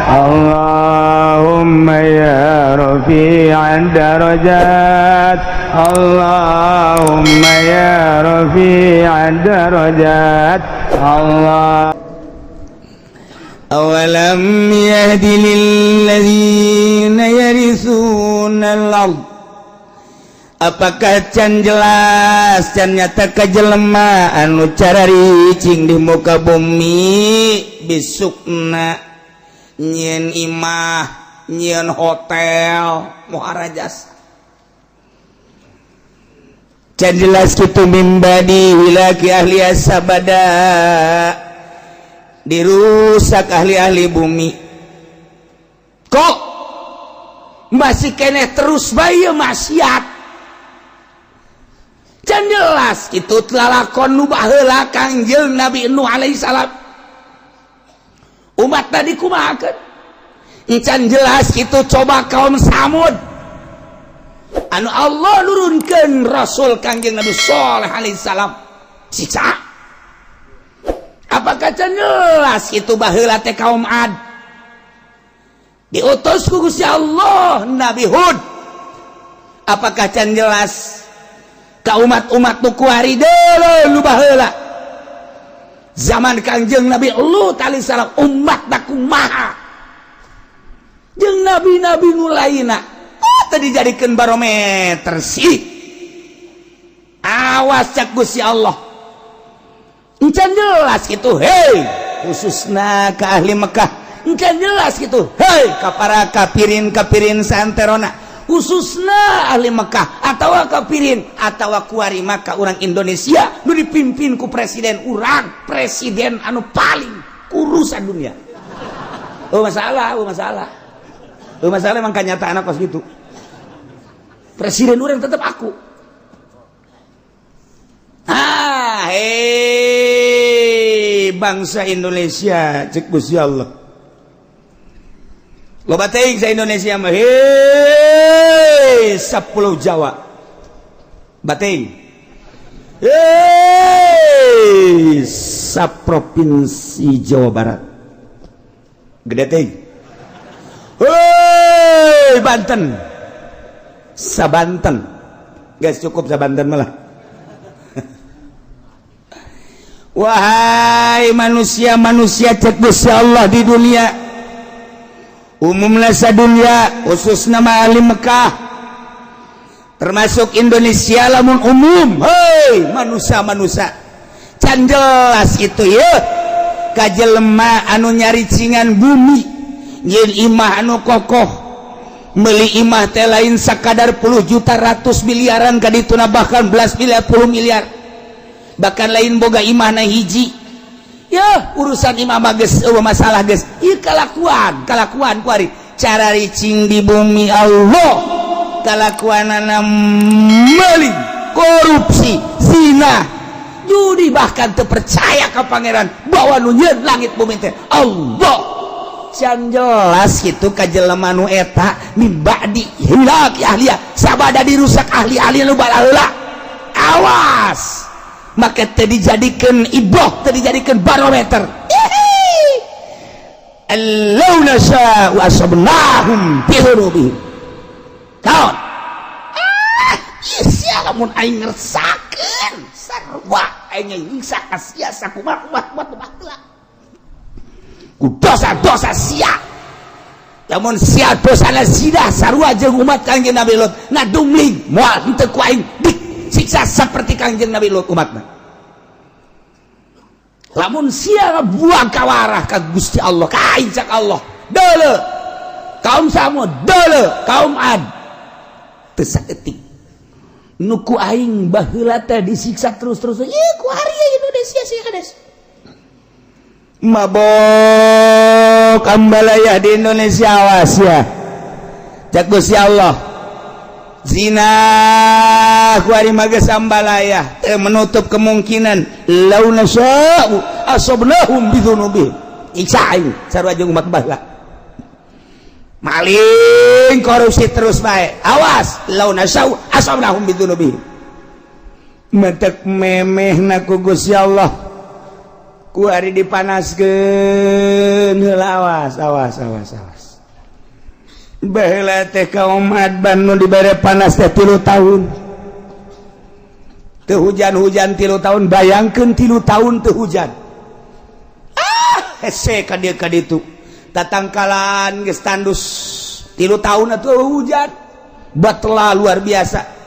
اللهم يا رفيع الدرجات، اللهم يا رفيع الدرجات، الله. أولم يهد للذين يرثون الأرض. Apakah can jelas, can nyata ka jelema anu cararicing di muka bumi, bisukna nyieun imah, nyieun hotel Muharajas? Can jelas kitu? من بعد إهلاك أهلها sabada dirusak ahli-ahli bumi, kok masih keneh terus bae maksiat? Can jelas itu lalakon nu baheula Kangjeng Nabi Nuh alaihissalam, umat tadi kumahakeun? Can jelas itu coba kaum Samud anu Allah nurunkeun Rasul Kangjeng Nabi Shaleh alaihissalam, siksa? Apakah can jelas itu baheula teh kaum Ad diutus ku Gusti Allah Nabi Hud? Apakah can jelas ka umat-umat nu kuari deuleu nu baheula zaman Kangjeng Nabi Lut alaihissalam, umat kumaha jeung nabi-nabi nu lainna? Oh, tadi dijadikeun barometer sih. Awas, cak Gusti Allah, encan jelas gitu? Hei, khususna ke ahli Mekah, encan jelas gitu? Hei, ka para kafirin, kafirin santerona, khususna ahli Mekah atau kafirin atau kuari maka orang Indonesia nu dipimpin ku presiden urang, presiden anu paling kurus dunia. Oh masalah, oh masalah, oh masalah. Emang kenyataan kos gitu. Presiden urang tetap aku. Ah, hei bangsa Indonesia, cek Gusti Allah, loba teuing sa Indonesia mah. Hei, 10 Jawa bating, hei, sa provinsi Jawa Barat gede teuing, hei, Banten, sa Banten. Guys, cukup sa Banten malah. Wahai manusia-manusia, cek Gusti Allah, di dunia, umumlah sa dunia, khusus nama ahli Mekah termasuk Indonesia lamun umum. Hei manusia-manusia, can jelas itu ya ka jelema anu nyaricingan bumi, nyieun imah anu kokoh, meuli imah teh lain sakadar puluh juta, ratus miliaran kadituna, bahkan belas miliar, puluh miliar. Bahkan lain boga imah na hiji ya, urusan imah mah geus euweuh masalah geus. Ieu kalakuan kalakuan kuari cara ricing di bumi Allah, kalakuanana meling, korupsi, zina, judi, bahkan terpercaya ke Pangeran bahwa nu nyieun langit bumi teh Allah. Can jelas gitu ka jelema nu eta? من بعد إهلاك أهلها sabada dirusak ahli-ahli nu baheula, awas, maka teu dijadikan ibroh, teu dijadikan barometer. لو نشاء أصبناهم بذنوبهم. Kaon ah sia, lamun aing ngersakeun sarua aing nyiksa ka sia sakumaha kumaha kumaha ku dosa-dosa sia. Lamun sia dosana zina sarua jeung umat Kangjeng Nabi Lut, ngadumling, moal henteu ku aing disiksa seperti Kangjeng Nabi Lut umatna. Lamun sia buang kawarah ka Gusti Allah, ka aing, cak Allah, deuleu kaum Samud, deuleu kaum Ad, teu saeutik nu ku aing baheula teh disiksa terus-terus. Ieu ku ari Indonesia sih kades mabok ambalaya di Indonesia, awas ya, cak Gusti Allah. Zina ku ari mah geus ambalaya, teu menutup kemungkinan. لو نشاء أصبناهم بذنوبهم. Iksa aing sarua jeung umat baheula. Maling, korupsi terus bae, awas, لو نشاء أصبناهم بذنوبهم. Mentek memeh na ku Gusti Allah. Kuari dipanaskeun heula, awas, awas, awas, awas. Baheula teh kaum Ad nu dibere panas teh 3 tahun teu hujan-hujan, 3 tahun. Bayangkeun 3 tahun teu hujan. Ah, hese ka dieu ka ditu, tatangkalan geus tandus 3 tahun atuh hujan batla luar biasa.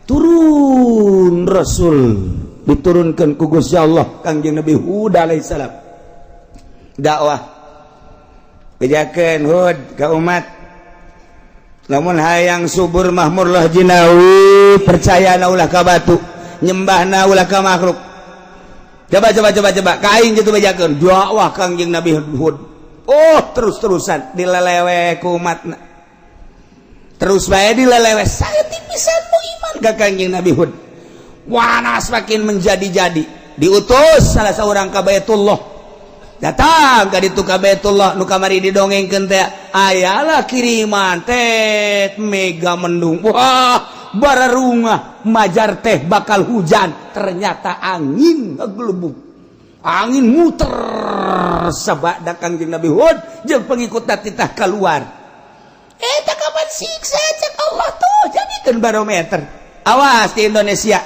Turun Rasul, diturunkan ku Gusti Allah Kangjeng Nabi Hud alaihissalam, dakwah, bejakeun Hud ka umat, lamun hayang subur mahmurlah jinawi, percaya na ulah ka batu, nyembahna ulah ka makhluk. Coba, coba, coba, coba ka aing gitu. Bejakeun dakwah Kangjeng Nabi Hud. Oh, terus-terusan dilelewe ku umatna, terus bae dilelewe, saya tipisan mu iman ka Kangjeng Nabi Hud. Wanas makin menjadi-jadi, diutus salah seorang ka Baitullah. Datang ka ditu ka Baitullah nu kamari didongengkeun teh, ayalah kiriman teh mega mendung. Wah, bararungah majar teh bakal hujan, ternyata angin ngegelebug, angin muter sabada Kangjeng Nabi Hud jeung pengikut titah keluar. Eta kapan siksa cek Allah tuh, jadikeun barometer. Awas di Indonesia,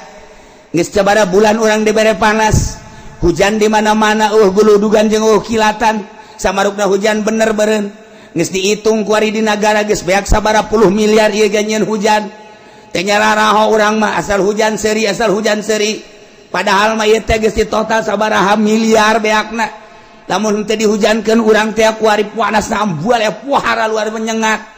geus sabaraha bulan urang dibere panas, hujan di mana-mana, guludugan jeung kilatan. Samarukna hujan bener beren geus dihitung kuari di nagara geus beak sabaraha puluh miliar ieu ganyeun hujan teh. Nyararaho urang mah, asal hujan seri, asal hujan seri. Padahal mah ieu teh geus di total sabaraha miliar beakna. Lamun teu dihujankeun urang teh kuari panas ambual ya, puhara luar menyengat.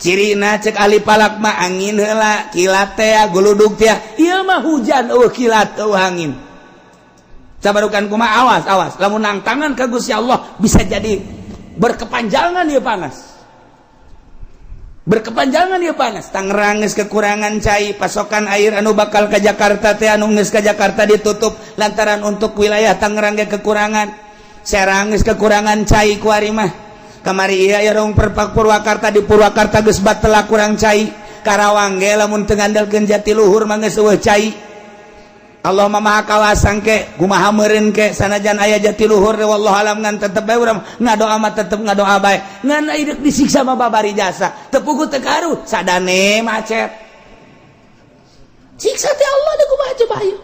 Cirina cek ahli falak mah angin heula, kilat teh, guludug teh. Ieu mah hujan euweuh kilat, euweuh angin. Sabarukan kumaha? Awas, awas, lamun nangtangan ka Gusti Allah bisa jadi berkepanjangan ieu panas, berkepanjangan ieu panas. Tangerang geus kekurangan cai, pasokan air anu bakal ke Jakarta teh, anu geus ka Jakarta ditutup lantaran untuk wilayah Tangerang ge kekurangan. Serang geus kekurangan cai kuari mah. Kamari iya ya rong perpak Purwakarta, di Purwakarta geus batela kurang cai. Karawang ge lamun teu ngandalkeun Jatiluhur mah geus euweuh cai. Allah Maha kawasang ke kumaha meureun ke, sanajan aya Jatiluhur, wallahu alam, ngan tetep bae urang ngadoa mah, tetep ngadoa bae. Ngan hidup disiksa mah babari jasa teu puguh teu karuh, sadane macet siksa teh Allah da kumaha coba ayo.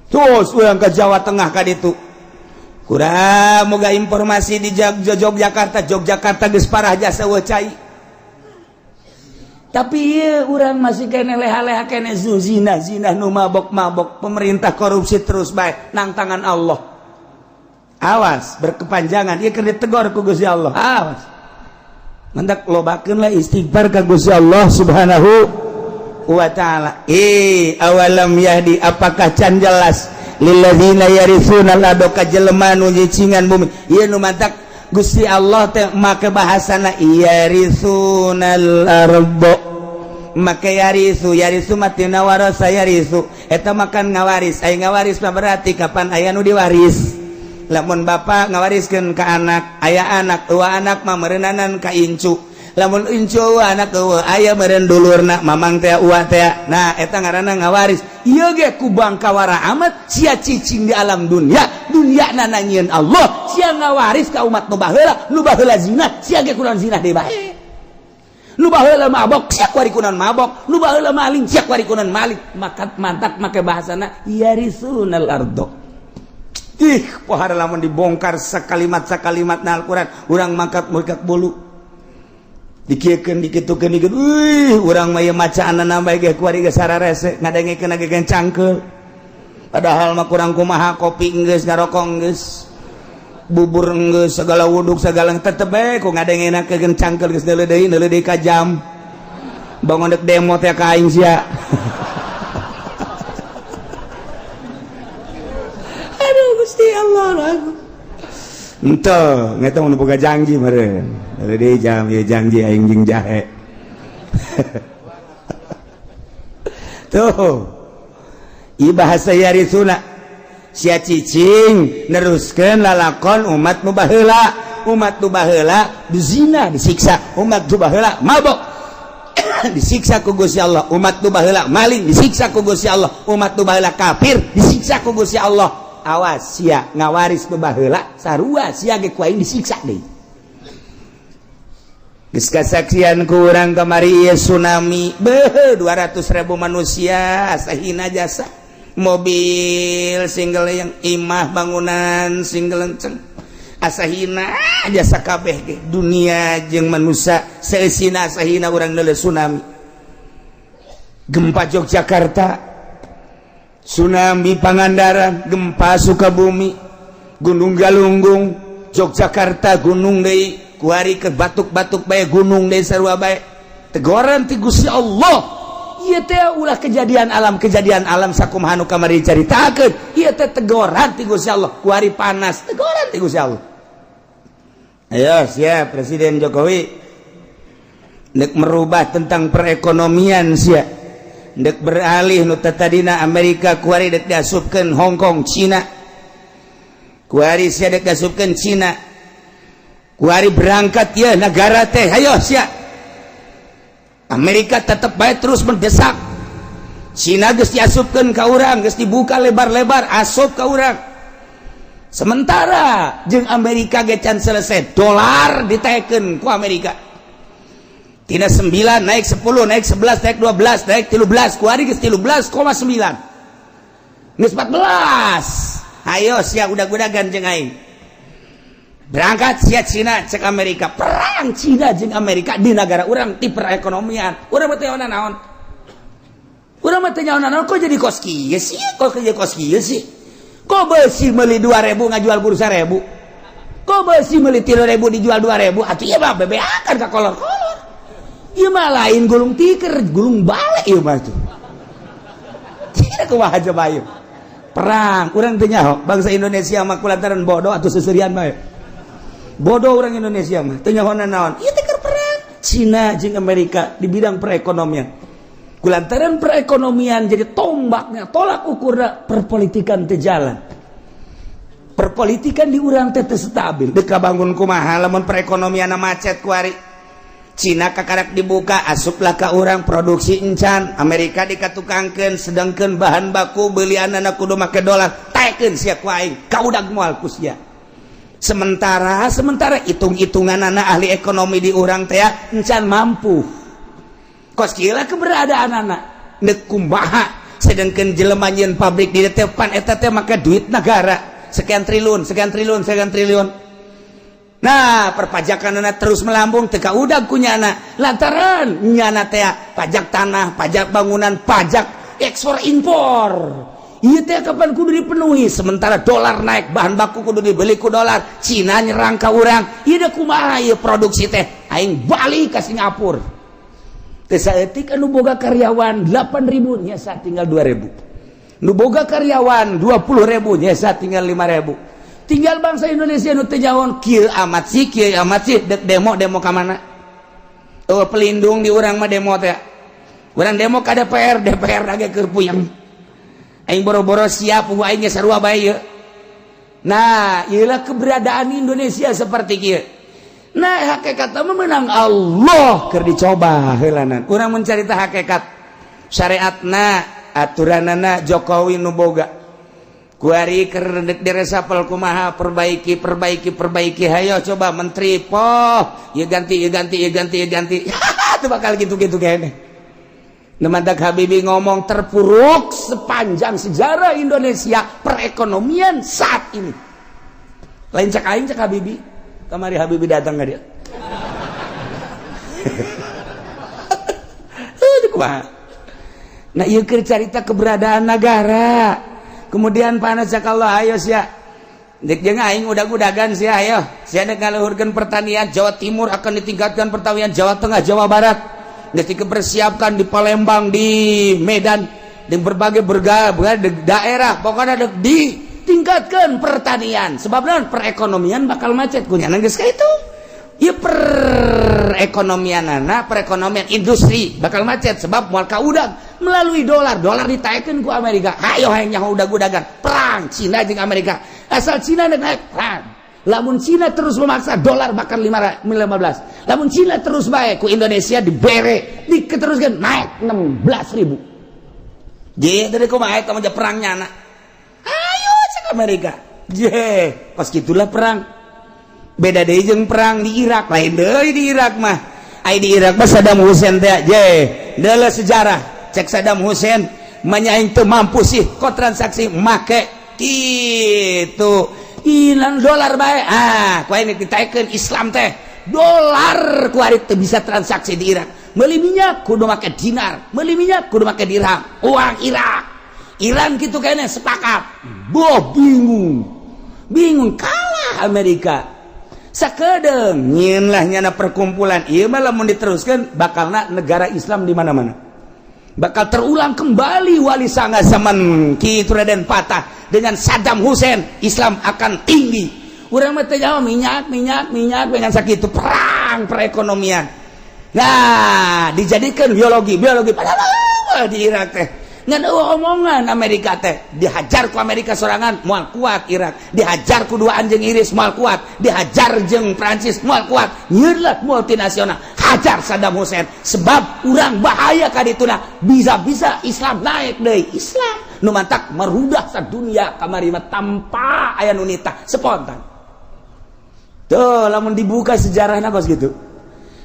Terus urang ke Jawa Tengah ka ditu kurang moga informasi di Yogyakarta. Yogyakarta geus parah jasa euweuh cai, tapi ieu urang masih kene leha-leha kene, zina zina, nu mabok mabok, pemerintah korupsi terus bae nang tangan Allah. Awas berkepanjangan ieu keur ditegor ku Gusti Allah. Awas, mantak lobakeun lah istighfar ka Gusti Allah Subhanahu wa Ta'ala. Eh, awalam yahdi, apakah can jelas, lilladzina yaritsuna al-ardha, ka jelema nu nyicingan bumi ieu? Nu mantak Gusti Allah teh make bahasana yarisunal ardo, make yarisu. Yarisu matina warasa yarisu, eta makan ngawaris. Aya ngawaris mah berarti kapan aya nu diwaris. Lamun bapak ngawariskeun ka anak, aya anak eueuh, anak mah meureunnanan ka incu. Lamun incu anak eueuh, aya meureun dulurna, mamang teh, uwa teh. Nah, eta ngaranna ngawaris. Ieu ge ku bangkawara amat sia cicing di alam dunia, dunia nananyieun Allah, sia ngawaris ka umat nu baheula. Nu baheula zina, sia ge kunaon zina deui bae. Nu baheula mabok, sia kuari kunaon mabok. Nu baheula maling, sia kuari kunaon maling. Maka mantak make bahasana yarisunal ardo. Ih, pohara lamun dibongkar sakalimat sakalimat na Al-Quran, urang mangkat mangkat bolu dikieukeun, dikitukeun, dikitukeun. Wih, urang mah ieu macaanna bae ge kuari ge sararese, ngadengekeun ge cangkeul. Padahal mah kurang kumaha, kopi geus, ngarokok geus, bubur geus, segala wuduk segala, tetep bae ku ngadengenakeun cangkeul. Geus deuleu deui, deuleu deui ka jam bangun dek demo teh ka aing sia. Aduh, Gusti Allah. Ente ngeta mun boga janji meureun deuleu deui jam ieu, janji aing jeung jahe tuh. I bahasa yarisuna, sia cicing neruskeun lalakon umat nu baheula. Umat nu baheula dizina, disiksa. Umat nu baheula mabok, disiksa ku Gusti Allah. Umat nu baheula maling, disiksa ku Gusti Allah. Umat nu baheula kafir, disiksa ku Gusti Allah. Awas sia ngawaris nu baheula, sarua sia ge ku aing disiksa deui. Geus kasaksian ku urang kamari ieu tsunami, beuh, 200.000 manusia sahina jasa, mobil single yang imah bangunan single lenceng asahina jasa kabeh ge. Dunia jeung manusia seusina asahina urang neuleuh tsunami, gempa Yogyakarta, tsunami Pangandaran, gempa Sukabumi, Gunung Galunggung, Yogyakarta gunung deui, kuari ke batuk-batuk bae gunung deui, sarua bae tegoran ti Gusti Allah. Ieu teh ulah kejadian alam, kejadian alam sakumaha nu kamari caritakeun, ieu teh tegoran ti Gusti Allah. Kuari panas, tegoran ti Gusti Allah. Ayo siap, Presiden Jokowi nek merubah tentang perekonomian, sia dek beralih nu tadina Amerika, kuari dek diasupkeun Hong Kong, Cina. Kuari sia dek diasupkeun Cina. Kuari berangkat ya negara teh. Ayo sia, Amerika tetap baik terus mendesak. Cina geus diasupkeun ka urang, geus dibuka lebar-lebar asup ka urang. Sementara jeung Amerika ge can selesai, dolar ditaekkeun ku Amerika tina 9 naik 10, naik 11, naik 12, naik 13. Kuari geus 13,9, geus 14. Ayo sia udag-udagan jeung aing, berangkat sia Cina. Cek Amerika, perang Cina jeung Amerika di negara urang ti perekonomian. Urang mah teu naon, urang mah teu naon. Kok jadi kos kieu sih? Kok jadi kos kieu sih? Kok besi meuli 2000 ngajual bursa 1000? Kok besi meuli 3000 dijual 2000? Atuh ieu mah bebeakan ka kolor-kolor. Ieu mah lain gulung tiker, gulung balik ieu mah tuh. Tidak, kumaha coba ieu perang? Urang teu nyaho bangsa Indonesia mah kulantaran bodoh atau seserian bae. Bodoh orang Indonesia mah, teu nyaho naon. Ieu teh perang Cina jeung Amerika di bidang perekonomian. Kulantaran perekonomian jadi tombaknya, tolak ukurna perpolitikan teu jalan. Perpolitikan di urang teh teu stabil. Dek bangun kumaha lamun perekonomian macet kuari? Cina kakarak dibuka, asuplah ke urang, produksi encan. Amerika dikatukangkeun, sedangkan bahan baku belian kudu make dolar. Taekeun sia ku aing, kaudag moal ku sia. Sementara sementara hitung-hitungan anak ahli ekonomi di urang teh encan mampu. Kos kieu keberadaan anak nek kumaha, sedangkan jelema nyieun pabrik di depan eta teh make duit negara sekian triliun, sekian triliun, sekian triliun. Nah, perpajakan anak terus melambung, teka udah kunyana lantaran nyana teh pajak tanah, pajak bangunan, pajak ekspor impor. Iya teh kapan kudu dipenuhi? Sementara dolar naik, bahan baku kudu dibeli ku dolar. Cina nyerang ka urang. Ieu da kumaha ieu produksi teh? Aing balik ke Singapura. Teu saeutik, anu boga karyawan 8000 nyesa tinggal 2000. Nu boga karyawan 20.000 nyesa tinggal 5000. Tinggal bangsa Indonesia nu teu nyaho, kieu amat sih, kieu amat sih, dek demo, demo ka mana? Oh, pelindung di urang mah demo teh. Urang demo ka DPR, DPR lagi keur puyeng. Aing boro-boro siap, aing ge sarua bae ieu. Nah, ieulah keberadaan Indonesia seperti kieu. Nah, hakikat mah menang Allah keur dicoba heulanan. Urang mencarita hakikat syariatna, aturanana Jokowi nu boga. Kuari keur diresapel kumaha? Perbaiki, perbaiki, perbaiki. Hayo coba menteri poh, ieu ganti, ieu ganti, ieu ganti, ieu ganti. Itu bakal gitu-gitu kayaknya. Mantak Habibie ngomong terpuruk sepanjang sejarah Indonesia perekonomian saat ini. Lain cek aing, cek Habibie. Kamari Habibie datang ke dia. Kumaha? Nah, ieu keur carita keberadaan negara. Kemudian panas cek Allah, ayo sia. Dek jeung aing udag-udagan sia, ayo. Sia dek ngaluhurkeun pertanian Jawa Timur, akan ditingkatkan pertanian Jawa Tengah, Jawa Barat. Ketika persiapkan di Palembang, di Medan, di berbagai berbagai daerah, pokoknya dek ditingkatkan pertanian. Sebab naon? Perekonomian bakal macet. Kunyana geus itu. Ya, perekonomian anak, perekonomian industri bakal macet sebab moal kaudag melalui dolar. Dolar ditaekkeun ku Amerika. Hayo hayang nyaho udag-udagan perang Cina jeung Amerika. Asal Cina naik, perang. Lamun Cina terus memaksa, dolar bahkan 15. Lamun Cina terus baik, ku Indonesia dibere, diketeruskan naik 16 ribu. Jadi dari kumaha eta mah perangnya anak. Ayo cek Amerika. Je, pas gitulah perang. Beda deui jeung perang di Irak, lain deui di Irak mah. Ai di Irak mah Saddam Hussein teh, je, deuleu sejarah. Cek Saddam Hussein, manya aing teu mampu sih kok transaksi make gitu. Ilang dolar bae. Ah, ku aing ditaekeun Islam teh. Dolar ku ari teu bisa transaksi di Irak. Meuli minyak kudu make dinar, meuli minyak kudu make dirham. Uang Irak. Iran gitu kayaknya sepakat. Boh, bingung. Bingung, kalah Amerika. Sakedeng nyieun lah nyana perkumpulan. Ieu mah lamun diteruskan bakalna negara Islam di mana-mana. Bakal terulang kembali Wali Sanga zaman Ki Raden Patah dengan Saddam Hussein, Islam akan tinggi. Urang mah teu jauh minyak, minyak, minyak dengan sakitu perang perekonomian. Nah, dijadikan biologi, biologi padahal di Irak teh ngan eueuh omongan Amerika teh. Dihajar ku Amerika sorangan moal kuat Irak, dihajar ku dua anjing Inggris moal kuat, dihajar jeung Prancis moal kuat. Nyieun lah multinasional, hajar Saddam Hussein sebab urang bahaya ka dituna, bisa-bisa Islam naik deui. Islam nu mantak merudah sadunia kamari mah tanpa aya nu nitah, spontan. Tuh, lamun dibuka sejarahna kos gitu.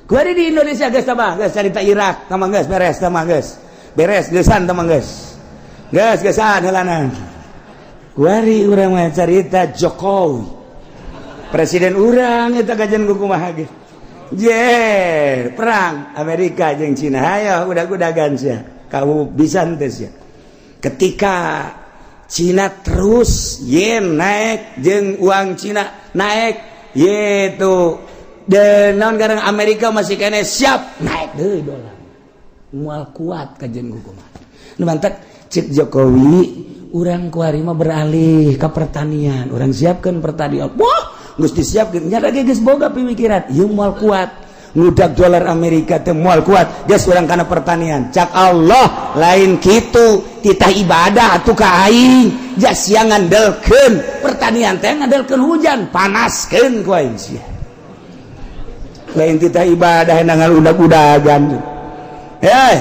Kuari di Indonesia geus tambah, geus carita Irak, tambah geus beres, tambah geus. Beres geusan, tambah geus. Geus geusan heulana. Kuari urang mah carita Jokowi. Presiden urang eta kajian kumaha ge. Je, perang Amerika jeung Cina. Hayo udah-udagan sia. Kamu bisa henteu sia. Ketika Cina terus yen naik jeung uang Cina naik yaitu dan naon garang Amerika masih kene siap naik deui dolar, moal kuat kajian kumaha nu mantak cek Jokowi, urang kuari mah beralih ke pertanian, urang siapkan pertanian. Wah, geus disiapkeun nya lagi, geus boga pemikiran ieu moal kuat ngudak dolar Amerika teh, moal kuat, geus urang kana pertanian. Cak Allah, lain kitu, titah ibadah atuh ka aing, jas sia ngandelkeun pertanian teh ngandelkeun hujan, panaskeun ku aing sia. Lain titah ibadah nangal udag-udagan. Eh,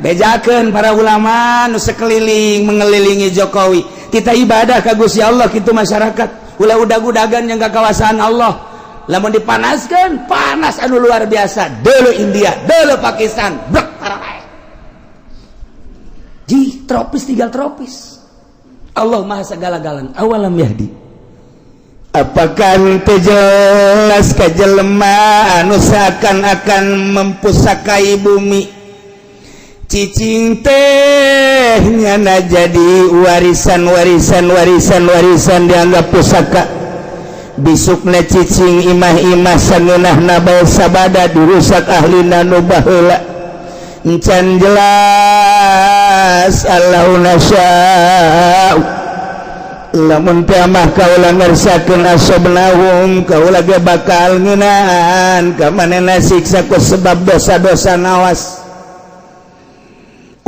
bejakeun para ulama nu sekeliling mengelilingi Jokowi, titah ibadah ka Gusti Allah kitu. Masyarakat ulah udag-udagan yang kawasaan Allah. Lamun dipanaskan, panas anu luar biasa. Dulu India, dulu Pakistan, brek para di tropis, tinggal tropis. Allah maha segala-galana. Awalam yahdi, apakah teu jelas ka jelema anu seakan-akan mempusakai bumi? Cicing teh nyana jadi warisan, warisan, warisan, warisan, dianggap pusaka. Bisukna cicing imah-imah sangeunahna bae sabada dirusak ahlina nu baheula. Encan jelas Allahu nasya'u, lamun mah kaula ngersakeun, asobnahum, kaula ge bakal ngeunaan ka manehna siksa ku sebab dosa-dosa. Nawas,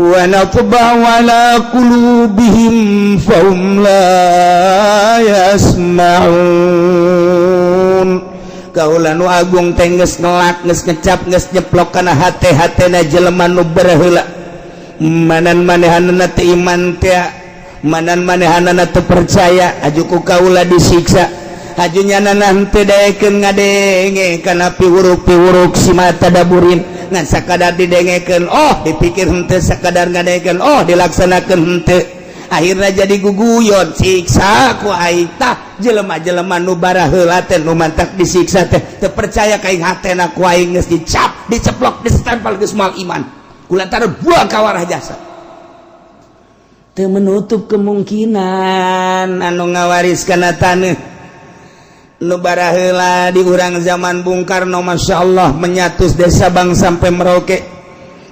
wa natba'u ala qulubihim fahum la yasma'un. Kaula nu agung teh geus ngelak, geus ngecap, geus nyeplok kana hate-hatena jelema nu baraheula. Manan manehanana teu iman teh, manan manehanana teu percaya, aju ku kaula disiksa. Aju nyanana henteu daekeun ngadenge kana piwuruk-piwuruk si mata daburin, ngan sakadar didengekeun oh dipikir henteu, sakadar ngadengekeun oh dilaksanakeun henteu, akhirnya jadi guguyon, siksa ku aing. Tah, jelema-jelema nu baraheula teh nu mantak disiksa teh teu percaya ka aing, hatena ku aing geus dicap, diceplok, distempel, geus moal iman kulantaran buang kawarah jasa. Teu menutup kemungkinan anu ngawaris kana taneuh nu baraheula di urang zaman Bung Karno, Masya Allah, menyatus desa Bang sampai Merauke.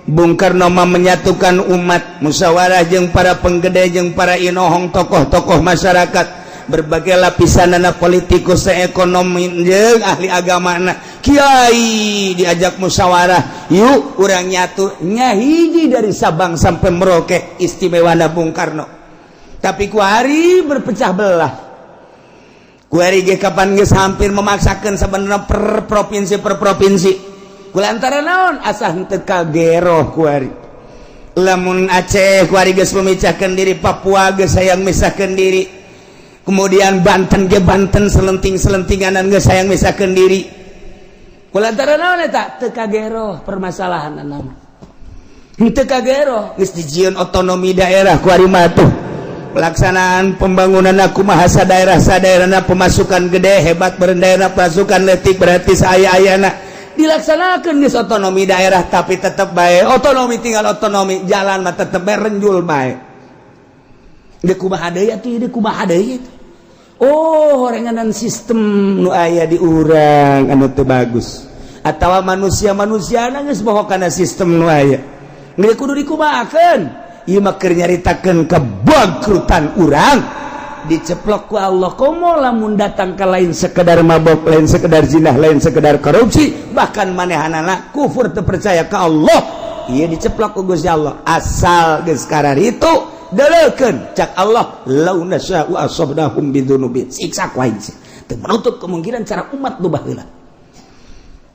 Bung Karno mah menyatukan umat, musyawarah jeung para penggede, jeung para inohong, tokoh-tokoh masyarakat berbagai lapisan, anak politikus, ekonomi jeung ahli agama, kiai diajak musyawarah, yuk urang nyatu nyahiji dari Sabang sampai Merauke. Istimewa Bung Karno, tapi kuari berpecah belah. Kuari ge kapan geus hampir memaksakan sebenarnya per provinsi, per provinsi, kulantaran naon asa henteu kageroh kuari. Lamun Aceh kuari geus memecahkan diri, Papua geus hayang misahkan diri. Kemudian Banten ge Banten selenting-selentinganan geus hayang misakeun diri. Kulantaran naon eta? Teu kagero permasalahan nama. Teu kagero geus dijieun otonomi daerah ku ari mah tuh. Pelaksanaan pembangunan aku bahasa daerah sadaerahna, pemasukan gede hebat daerah, pasukan letik berarti saya ayana dilaksanakan geus otonomi daerah, tapi tetap baik otonomi tinggal otonomi, jalan mah tetep bae renjul bae. Deuk kumaha deui atuh, deuk kumaha deui? Oh, horenganan sistem nu aya di urang anu teu bagus atawa manusia-manusia geus bohong kana sistem nu aya. Geus kudu dikumahakeun? Ieu mah keur nyaritakeun kebangkrutan urang diceplok ku Allah. Komo lamun datang ke lain sekedar mabok, lain sekedar zina, lain sekedar korupsi, bahkan manehanana kufur, teu percaya ke Allah, ieu diceplok ku Gusti Allah. Asal geus itu deleukeun, cak Allah, lau nasya'u asabnahum bidzunubihim, siksa ku aing. Teu menutup kemungkinan cara umat nu baheula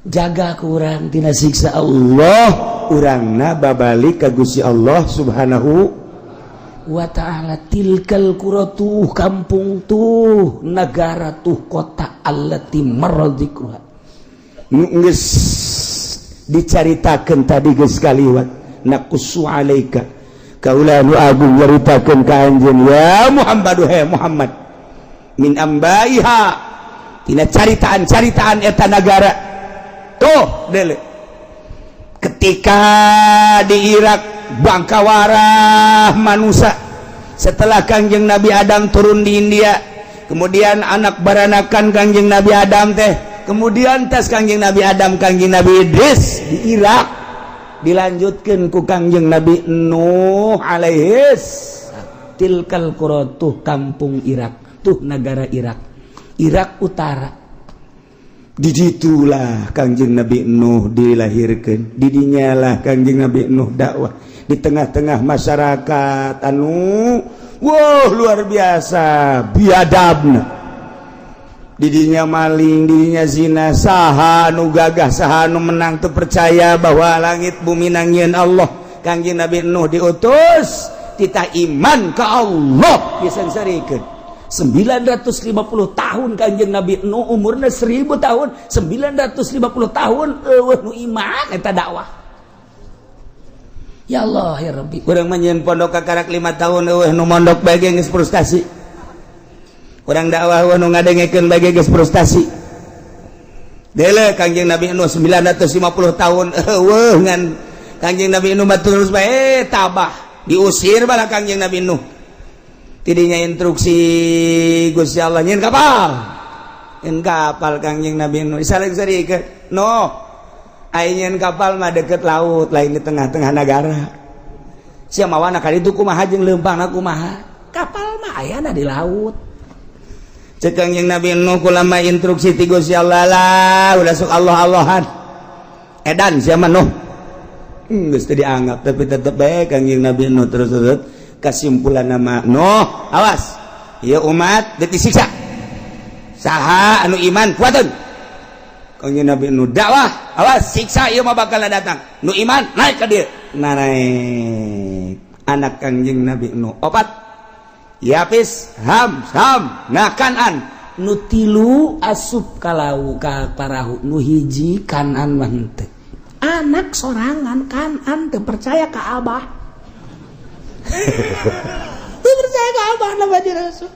jaga ku urang tina siksa Allah, urangna babalik ka Gusti Allah Subhanahu wa ta'ala. Tilkal qura, tuh kampung, tuh negara, tuh kota, allati marra dzikruha, geus dicaritakeun tadi, geus kaliwat. Naqussu alaika, kaula nu agung nyaritakeun ka anjeun ya Muhammad, he Muhammad, min ambaiha, tina caritaan-caritaan eta nagara. Tuh dele, ketika di Irak bangkawarah manusia setelah Kangjeng Nabi Adam turun di India, kemudian anak baranakan Kangjeng Nabi Adam teh, kemudian tes Kangjeng Nabi Adam, Kangjeng Nabi Idris di Irak, dilanjutkan ku Kangjeng Nabi Nuh alaihis. Tilkal qura, tuh kampung Irak, tuh negara Irak, Irak Utara. Diditulah Kangjeng Nabi Nuh dilahirkan, didinyalah Kangjeng Nabi Nuh dakwah di tengah-tengah masyarakat anu wow luar biasa biadabna. Didinya maling, didinya zina. Saha nu gagah, saha nu menang? Tuh percaya bahwa langit bumi nangieun Allah. Kangjeng Nabi Nuh diutus, titah iman ke Allah, disengsarikeun 950 tahun. Kanjeng Nabi Nuh umurnya 1000 tahun, 950 tahun euweuh nu iman eta dakwah. Ya Allah ya Rabbi, urang mah nyieun pondok kakarak 5 tahun, euweuh nu mondok bae geus frustasi. Urang dakwah, euweuh nu ngadengekeun bae geus frustasi. Dele Kanjeng Nabi Nuh 950 tahun euweuh, ngan Kanjeng Nabi Nuh mah terus bae tabah, diusir bala Kanjeng Nabi Nuh. Tidinya instruksi Gusti Allah nyieun kapal, nyieun kapal. Kangjeng Nabi Nuh disaleg-sarikeun, "Nuh, aing nyieun kapal mah deket laut, lain di tengah-tengah negara. Sia mawana kali itu kumaha jeung leumpangna kumaha? Kapal mah ayana di laut." Cek Kangjeng Nabi Nuh, kulama instruksi ti Gusti Allah lah, udah sok Allah Allahan, edan sia mah Nuh. Geus teu dianggap, tapi tetep bae Kangjeng Nabi Nuh terus terus. Kesimpulan nama, Nuh, awas ya, umat deuk disiksa, saha anu iman kuatun. Kangjeng Nabi Nuh dakwah, awas siksa ieu mah bakal datang, nu iman naik ka dieu. Nah, naik anak Kangjeng Nabi Nuh opat, Yapis, Ham, Sam, nah Kanan. Nu tilu asup kalau ka parahu, nu hiji Kanan mah henteu. Anak sorangan Kanan teu percaya ka abah, teu percaya ka abah nama di rasul.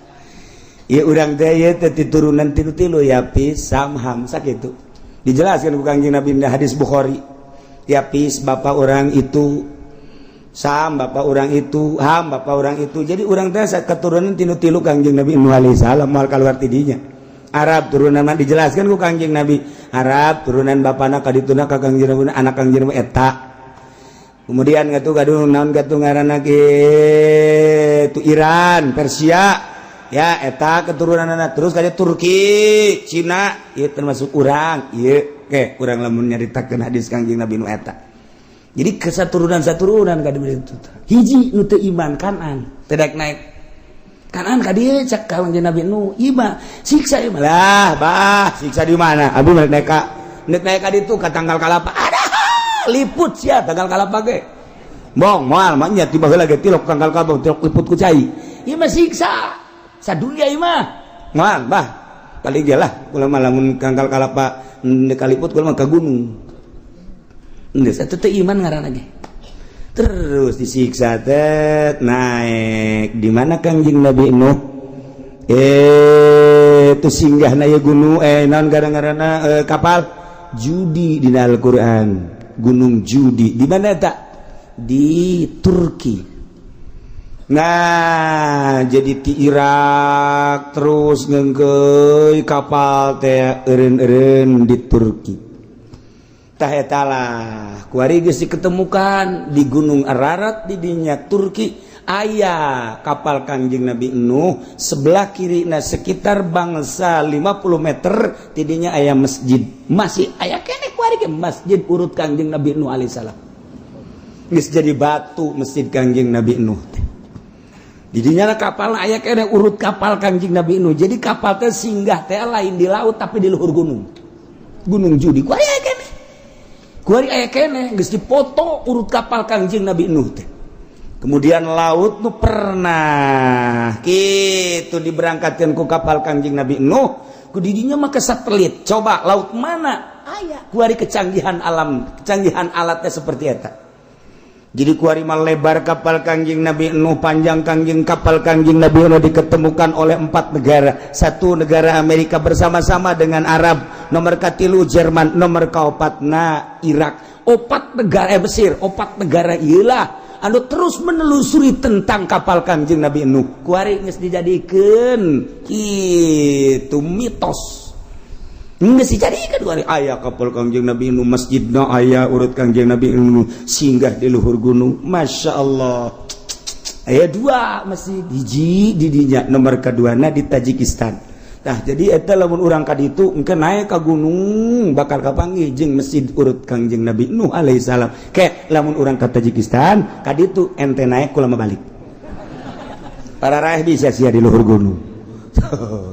Ya urang teh ieu teh turunan tilu-tilu, Yapis, Sam, Ham, sakitu. Dijelaskan ku Kangjeng Nabi di hadis Bukhari. Yapis bapak orang itu, Sam bapak orang itu, Ham bapak orang itu. Jadi urang teh keturunan tinu tilu Kangjeng Nabi Nuh alaihi salam, moal keluar tidinya. Arab turunan mah dijelaskan ku Kangjeng Nabi. Arab turunan bapana ka dituna ka Kangjeng Nabi, anak Kangjeng Nabi eta. Kemudian ngatu gaduh naon gatuh ngaranna itu Iran, Persia ya, eta keturunan anak. Terus kayak Turki, Cina, ieu termasuk urang ieu. Ke urang lamun nyaritakeun hadis Kangjeng Nabi nu eta. Jadi kesaturunan saturunan ka itu hiji nu teu iman, Kanan, teu daek naik. Kanan ka dieu, cak Kangjeng Nabi Nu, ieu siksa ieu lah bah. Siksa di mana? Abi naik ka, naik naik ka ditu ka tanggal kalapa, ada liput sia tanggal kalapa ge. Bong moal mah nya tiba heula ge tilok tanggal kalapa, tilok liput ku cai. Ieu mah siksa. Sadunia ieu mah. Moal, bah. Kali ge lah kula mah lamun kangkal kalapa kaliput kula mah ka gunung. Geus atuh teh iman ngaranna ge. Terus disiksa teh naik di mana Kangjeng Nabi Nuh? Itu singgah na gunung, naon gara-garana, kapal Judi di Al-Qur'an. Gunung Judi di mana tak? Di Turki. Nah, jadi di Irak terus ngengkeuy kapal teh eureun-eureun di Turki. Tah eta lah kuari geus diketemukan di Gunung Ararat di dinya Turki aya kapal Kangjeng Nabi Nuh. Sebelah kiri, nah, sekitar bangsa 50 meter tidinya aya masjid, masih aya keneh kuari ge masjid urut Kangjeng Nabi Nuh alaihissalam. Geus jadi batu masjid Kangjeng Nabi Nuh teh. Didinya kapal aya keneh urut kapal Kangjeng Nabi Nuh. Jadi kapal teh singgah teh lain di laut, tapi di luhur gunung, Gunung Judi. Kuari aya keneh, kuari aya keneh, geus dipoto urut kapal Kangjeng Nabi Nuh teh. Kemudian laut nu pernah gitu diberangkatkan ku kapal Kangjeng Nabi Nuh, ku didinya mah ke satelit, coba laut mana aya. Kuari kecanggihan alam, kecanggihan alatnya seperti eta. Jadi kuari mah lebar kapal Kangjeng Nabi Nuh, panjang kangjeng kapal Kangjeng Nabi Nuh diketemukan oleh empat negara. Satu negara Amerika bersama-sama dengan Arab, nomor katilu Jerman, nomor kaopatna Irak. Opat negara, Mesir, opat negara iyalah anu terus menelusuri tentang kapal Kangjeng Nabi Nuh. Kuari geus dijadikeun kitu mitos. Geus dijadikeun kuari aya kapal Kangjeng Nabi Nuh, masjidna aya urut Kangjeng Nabi Nuh singgah di luhur gunung. Masya Allah. Aya dua masjid, hiji di dinya, nomor keduana di Tajikistan. Nah, jadi eta lamun urang ka ditu engke naik ka gunung bakal kapanggih jeung masjid urut Kangjeng Nabi Nuh alaihissalam. Ke lamun urang ka Tajikistan ka ditu ente naik, kula mah balik. Para raih bisa sia di luhur gunung.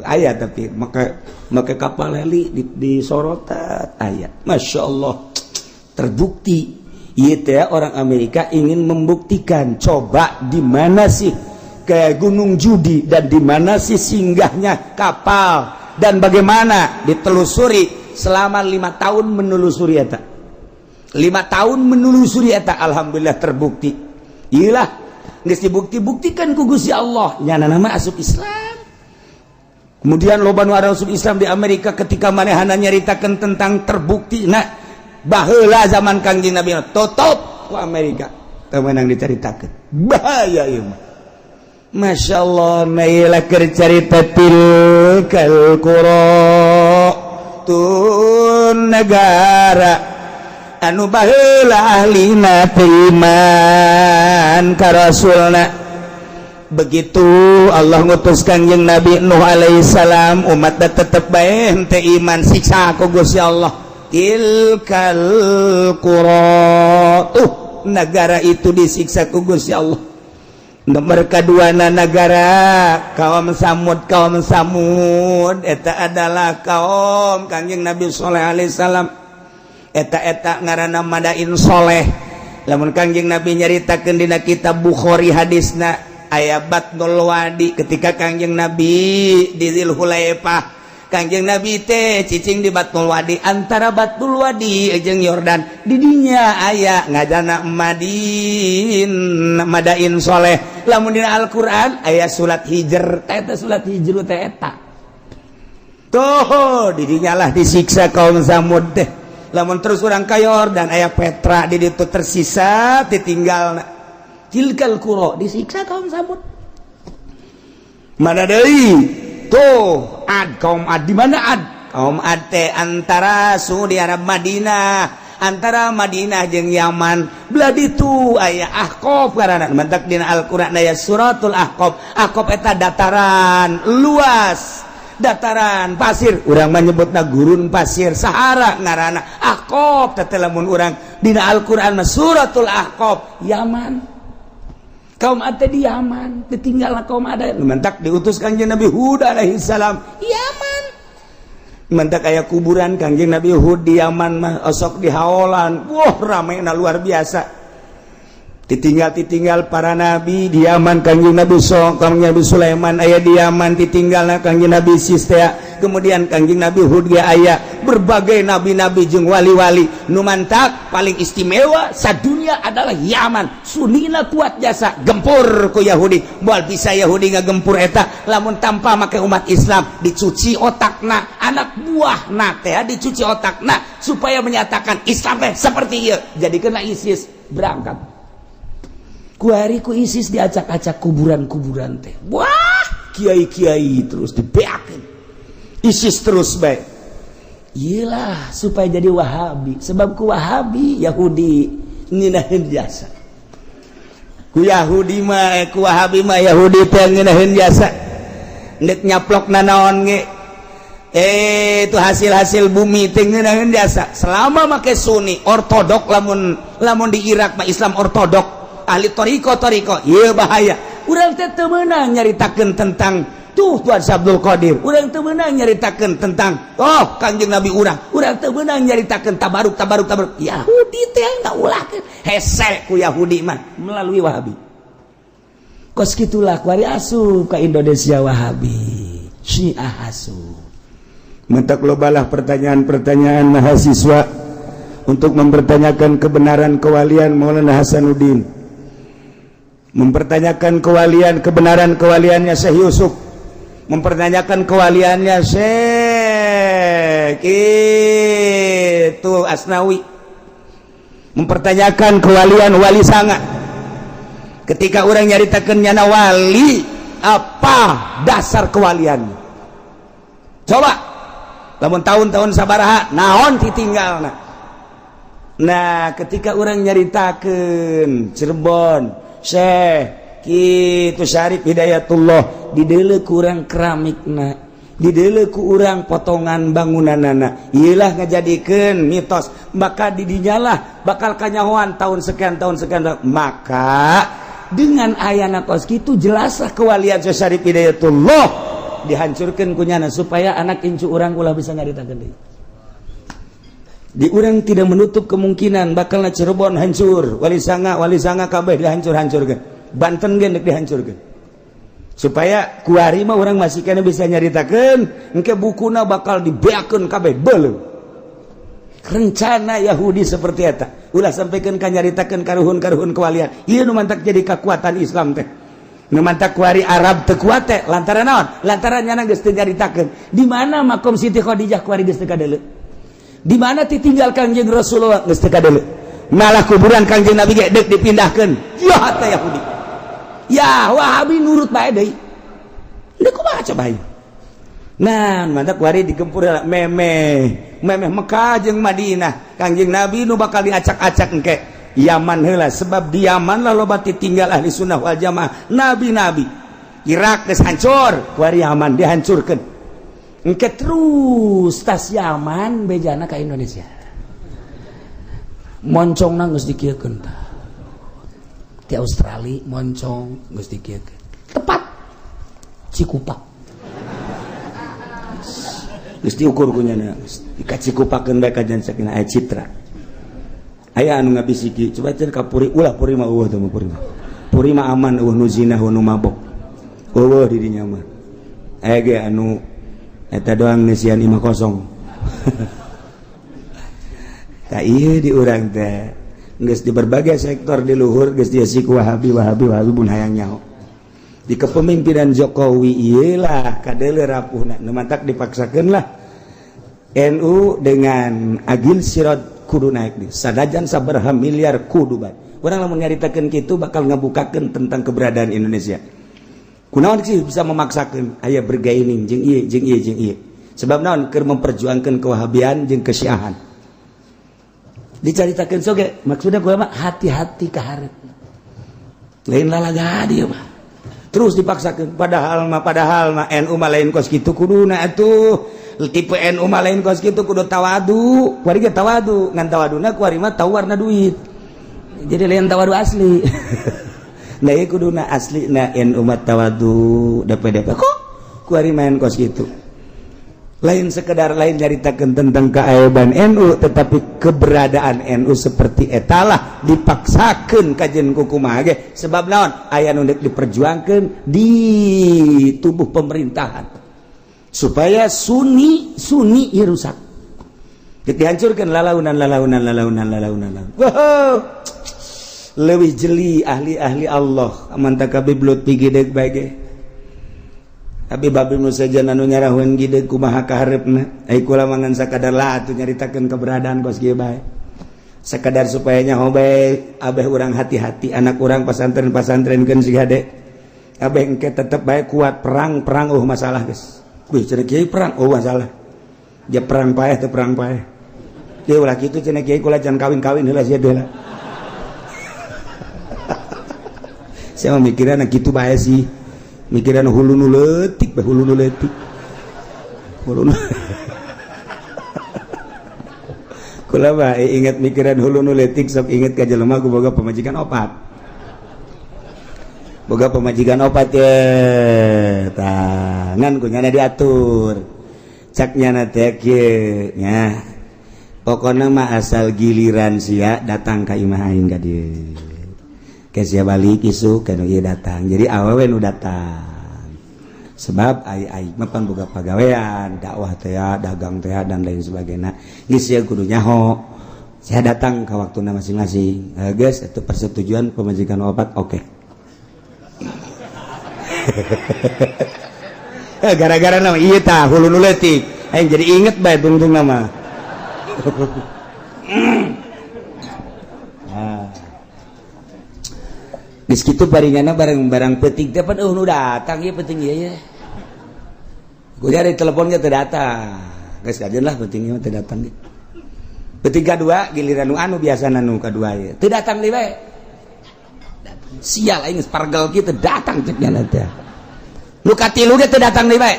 Aya, tapi make make kapal heli di sorotan aya. Masya Allah, terbukti. Ieu teh orang Amerika ingin membuktikan, coba di mana sih ke Gunung Judi dan di mana sih singgahnya kapal dan bagaimana ditelusuri selama 5 tahun menelusuri eta, 5 tahun menelusuri eta. Alhamdulillah terbukti. Iyalah, geus dibukti-buktikan ku Gusti Allah, nyana nama asup Islam. Kemudian loba nu asup Islam di Amerika ketika manehana nyaritakeun tentang terbukti. Nah, baheula zaman Kangjeng Nabi tutup ku Amerika, teu meunang dicaritakeun, bahaya ieu mah. Masya Allah, naila cerita tilkal qura tun negara anu baheula ahlina iman ka rasulna. Begitu Allah ngutus Kangjeng Nabi Nuh alaihissalam, umat tetep bae henteu iman, siksa ku Gusti Allah. Tilkal qura tuh, negara itu disiksa ku Gusti Allah. Nomor kedua negara kaum Samud. Kaum Samud eta adalah kaum Kangjeng Nabi Soleh alaihissalam. Eta eta ngaranna Madain Soleh. Lamun Kangjeng Nabi nyaritakeun dina kitab Bukhari, hadisna aya Batnul Wadi. Ketika Kangjeng Nabi di Dzulhulaifah, Kangjeng Nabi teh cicing di Batnul Wadi, antara Batnul Wadi jeung Yordan. Didinya aya ngajana Madin, Madain Soleh. Lamun dina Al-Qur'an aya surat Hijr, eta surat Hijr teh eta tuh. Didinya lah disiksa kaum Samud teh. Lamun terus urang ka Yordan aya Petra di ditu, tersisa ditinggal. Tilkal qura disiksa kaum Samud. Mana deui tuh? Ad, kaum Ad. Di mana Ad? Kaum Ad teh antara Saudi Arab, Madinah, antara Madinah jeung Yaman belah ditu aya Ahqaf karana mentak dina Al-Qur'an aya suratul Ahqaf. Ahqaf eta dataran luas, dataran pasir, urang menyebutna gurun pasir, Sahara ngaranna. Ahqaf teh lamun urang dina Al-Qur'an mah suratul Ahqaf, Yaman. Kaum Ad di Yaman ditinggal. Kaum Ad mentak diutus Kangjeng Nabi Hud alaihi salam Yaman, mentak aya kuburan Kangjeng Nabi Hud di Yaman mah osok di haolan. Wah, rame na luar biasa. Ditinggal ditinggal para nabi di Yaman. Kangjeng Nabi, so Kangjeng Nabi Sulaiman aya di Yaman, ditinggal Kangjeng Nabi Sistea, kemudian Kangjeng Nabi Hud ge aya, berbagai nabi-nabi jeung wali-wali. Nu mantak paling istimewa sadunia adalah Yaman. Sunina kuat jasa gempur ku Yahudi. Moal bisa Yahudi ngagempur eta lamun tanpa make umat Islam dicuci otakna, anak buahna teh dicuci otakna supaya menyatakan Islam teh seperti ieu. Jadi kena ISIS berangkat kuari ku ISIS diacak-acak kuburan-kuburan teh. Wah, kiai-kiai terus dibeakeun ISIS terus baik. Iyalah, supaya jadi Wahabi, sebab ku Wahabi Yahudi ngeunaheun jasa. Ku Yahudi mah, ku Wahabi mah Yahudi teh ngeunaheun jasa. Ndek nyaplok nanaon ge, itu hasil-hasil bumi teh ngeunaheun jasa selama make Sunni ortodok. Lamun lamun di Irak mah Islam ortodok, ahli toriko toriko. Iya, bahaya. Urang teh teu meunang nyaritakeun tentang tuh Tuhan Abdul Qadir, urang teu meunang nyaritakeun tentang, oh, Kangjeng Nabi urang, urang teu meunang nyaritakeun tabaruk tabaruk tabaruk. Yahudi teh ngaulahkeun hese ku Yahudi mah melalui Wahabi. Kos kitulah kuari asup ka Indonesia Wahabi, Syiah asup. Mentak lobalah pertanyaan-pertanyaan mahasiswa untuk mempertanyakan kebenaran kewalian Maulana Hasanuddin, mempertanyakan kewalian, kebenaran kewaliannya Syekh Yusuf, mempertanyakan kewaliannya Syekh itu Asnawi, mempertanyakan kewalian Wali Sanga. Ketika orang nyaritakan nyana wali, apa dasar kewalian? Coba lamun tahun-tahun sabaraha, naon ditinggal? Nah, ketika orang nyaritakan Cirebon, Syekh kitu Syarif Hidayatullah, didele kurang keramikna, didele ku urang potongan bangunanana, iyalah ngajadikeun mitos. Maka didinyalah bakal kanyahoan tahun sekian, tahun sekian. Maka dengan ayana kos kitu, jelaslah kewalian Syekh Syarif Hidayatullah dihancurkan kunyana supaya anak incu urang ulah bisa nyaritakeun deui. Di urang tidak menutup kemungkinan bakal Cirebon hancur, Wali Sanga, Wali Sanga kabeh dihancur-hancurkan, Banten ge dihancurkan, supaya kuari mah orang masih kena bisa nyaritakeun. Engke bukuna bakal dibeakeun kabeh, beuleum. Rencana Yahudi seperti eta, ulah sampaikan ka nyaritakeun karuhun-karuhun kewalian. Ieu nu mantak jadi kekuatan Islam teh. Nu mantak kuari Arab teu kuat teh lantaran naon? Lantaran nyana geus teu nyaritakeun di mana makom Siti Khadijah. Kuari geus teu kadeuleu di mana ditinggal Kangjeng Rasulullah, geus teu kadeuleu. Malah kuburan Kangjeng Nabi ge deuk dipindahkeun. Ya teh Yahudi, ya Wahabi nurut bae deui. Deuk kumaha coba ieu? Nah, mantap kuari digempur memeh memeh Mekah jeung Madinah. Kangjeng Nabi nu bakal diacak-acak engke Yaman heula, sebab di Yaman lah loba tinggal ahli sunnah wal jamaah, nabi-nabi. Irak geus hancur, kuari Yaman dihancurkeun. Engke terus tas Yaman bejana ka Indonesia. Moncong geus dikieukeun tah. Di Australia moncong geus dikieukeun. Tepat Cikupa. Geus diukur ku nyana, geus dikacikupakeun bae kajian sakina aya citra. Aya anu ngabisiki, coba cenah ka Puri, ulah Puri mah eueuh teh mah, Puri mah. Puri mah aman, eueuh nu zina, eueuh nu mabok. Eueuh di dinya mah. Aya ge anu eta doang ngeusian imah kosong. Tak iya, di urang teh geus di berbagai sektor di luhur geus diisi ku Wahabi, Wahabi, Wahabi. Mun hayang nyaho di kepemimpinan Jokowi iyalah kadeuleu rapuhna. Nu mantak dipaksakeun lah NU dengan Agil Siraj kudu naik di sadajan sabaraha miliar kudu bae. Urang lamun nyaritakeun kitu bakal ngabukakeun tentang keberadaan Indonesia. Kunaon sih bisa memaksakeun aya bergaining jeung ieu jeung ieu jeung ieu? Sebab naon? Keur memperjuangkan kewahabian jeung kesyiahan dicaritakeun soge. Maksudnya gue mah hati-hati ka hareup, lain lalaga dia mah terus dipaksakan. Padahal mah NU mah lain kos kitu kuduna atuh. Tipe NU mah lain kos kitu, kudu tawadu. Kuari ge tawadu, ngan tawaduna kuari mah tahu warna duit, jadi lain tawadu asli. Nah, ieu kuduna asli na NU mah tawadu DPDP, kok kuari main kos kitu. Lain sekedar lain nyaritakeun tentang keaiban NU, tetapi keberadaan NU seperti etalah dipaksakeun kajen ku kumaha ge, sebab naon, aya nu diperjuangkeun di tubuh pemerintahan supaya Sunni Sunni ieu rusak, dihancurkan lalaunan lalaunan lalaunan lalaunan. Wow, leuwih jeli ahli-ahli Allah mantap kabeh blut gideg bae ge. Abi babi nu sejen anu nyarahun gideg kumaha kaharepna. Ai kula mangan sakadar lah atuh nyaritakeun keberadaan kos kieu bae. Sekadar supaya nyaho bae abeh urang hati-hati anak urang pasantren-pasantrenkeun siga hade. Abeh engke tetep bae kuat perang-perang, oh masalah geus. Wih, cenah kiai perang, oh masalah. Dia perang paeh teu perang paeh. Dia ulah kitu cenah kiai, kula jangan kawin-kawin heula sia heula. Saya mah mikiran kitu bae sih. Mikiran hulu nu leutik bae, hulu nu leutik. Hulu nu kula mah inget mikiran hulu nu leutik, sok inget ka jelema ku boga pamajikan opat. Boga pamajikan opat ye. Tah, ngan ku nyana diatur. Cak nyana teh kieu nya. Pokona mah asal giliran sia datang ka imah aing ka dieu. Sia balik isuk kan ieu datang, jadi awewe nu datang, sebab ai ai mah pan boga pagawean dakwah teh, dagang teh, dan lain sebagainya. Geus sia kudu nyaho saya datang ke waktuna masing-masing. Geus itu persetujuan pemajikan opat, oke. Okay. Gara-gara nama ieu tah hulu nu leutik aing jadi inget bae tungtung nama. Geus kitu paringana barang-barang peuting teh pan eueuh nu datang ieu peuting ieu ye. Ku cari teleponnya teu datang. Geus kajeun lah peuting ieu teu datang ge. Peuting kadua giliran nu anu biasana nu kadua ieu. Teu datang deui bae. Sial aing geus pargel kieu teu datang cek nya teh. Nu katilu ge teu datang deui bae.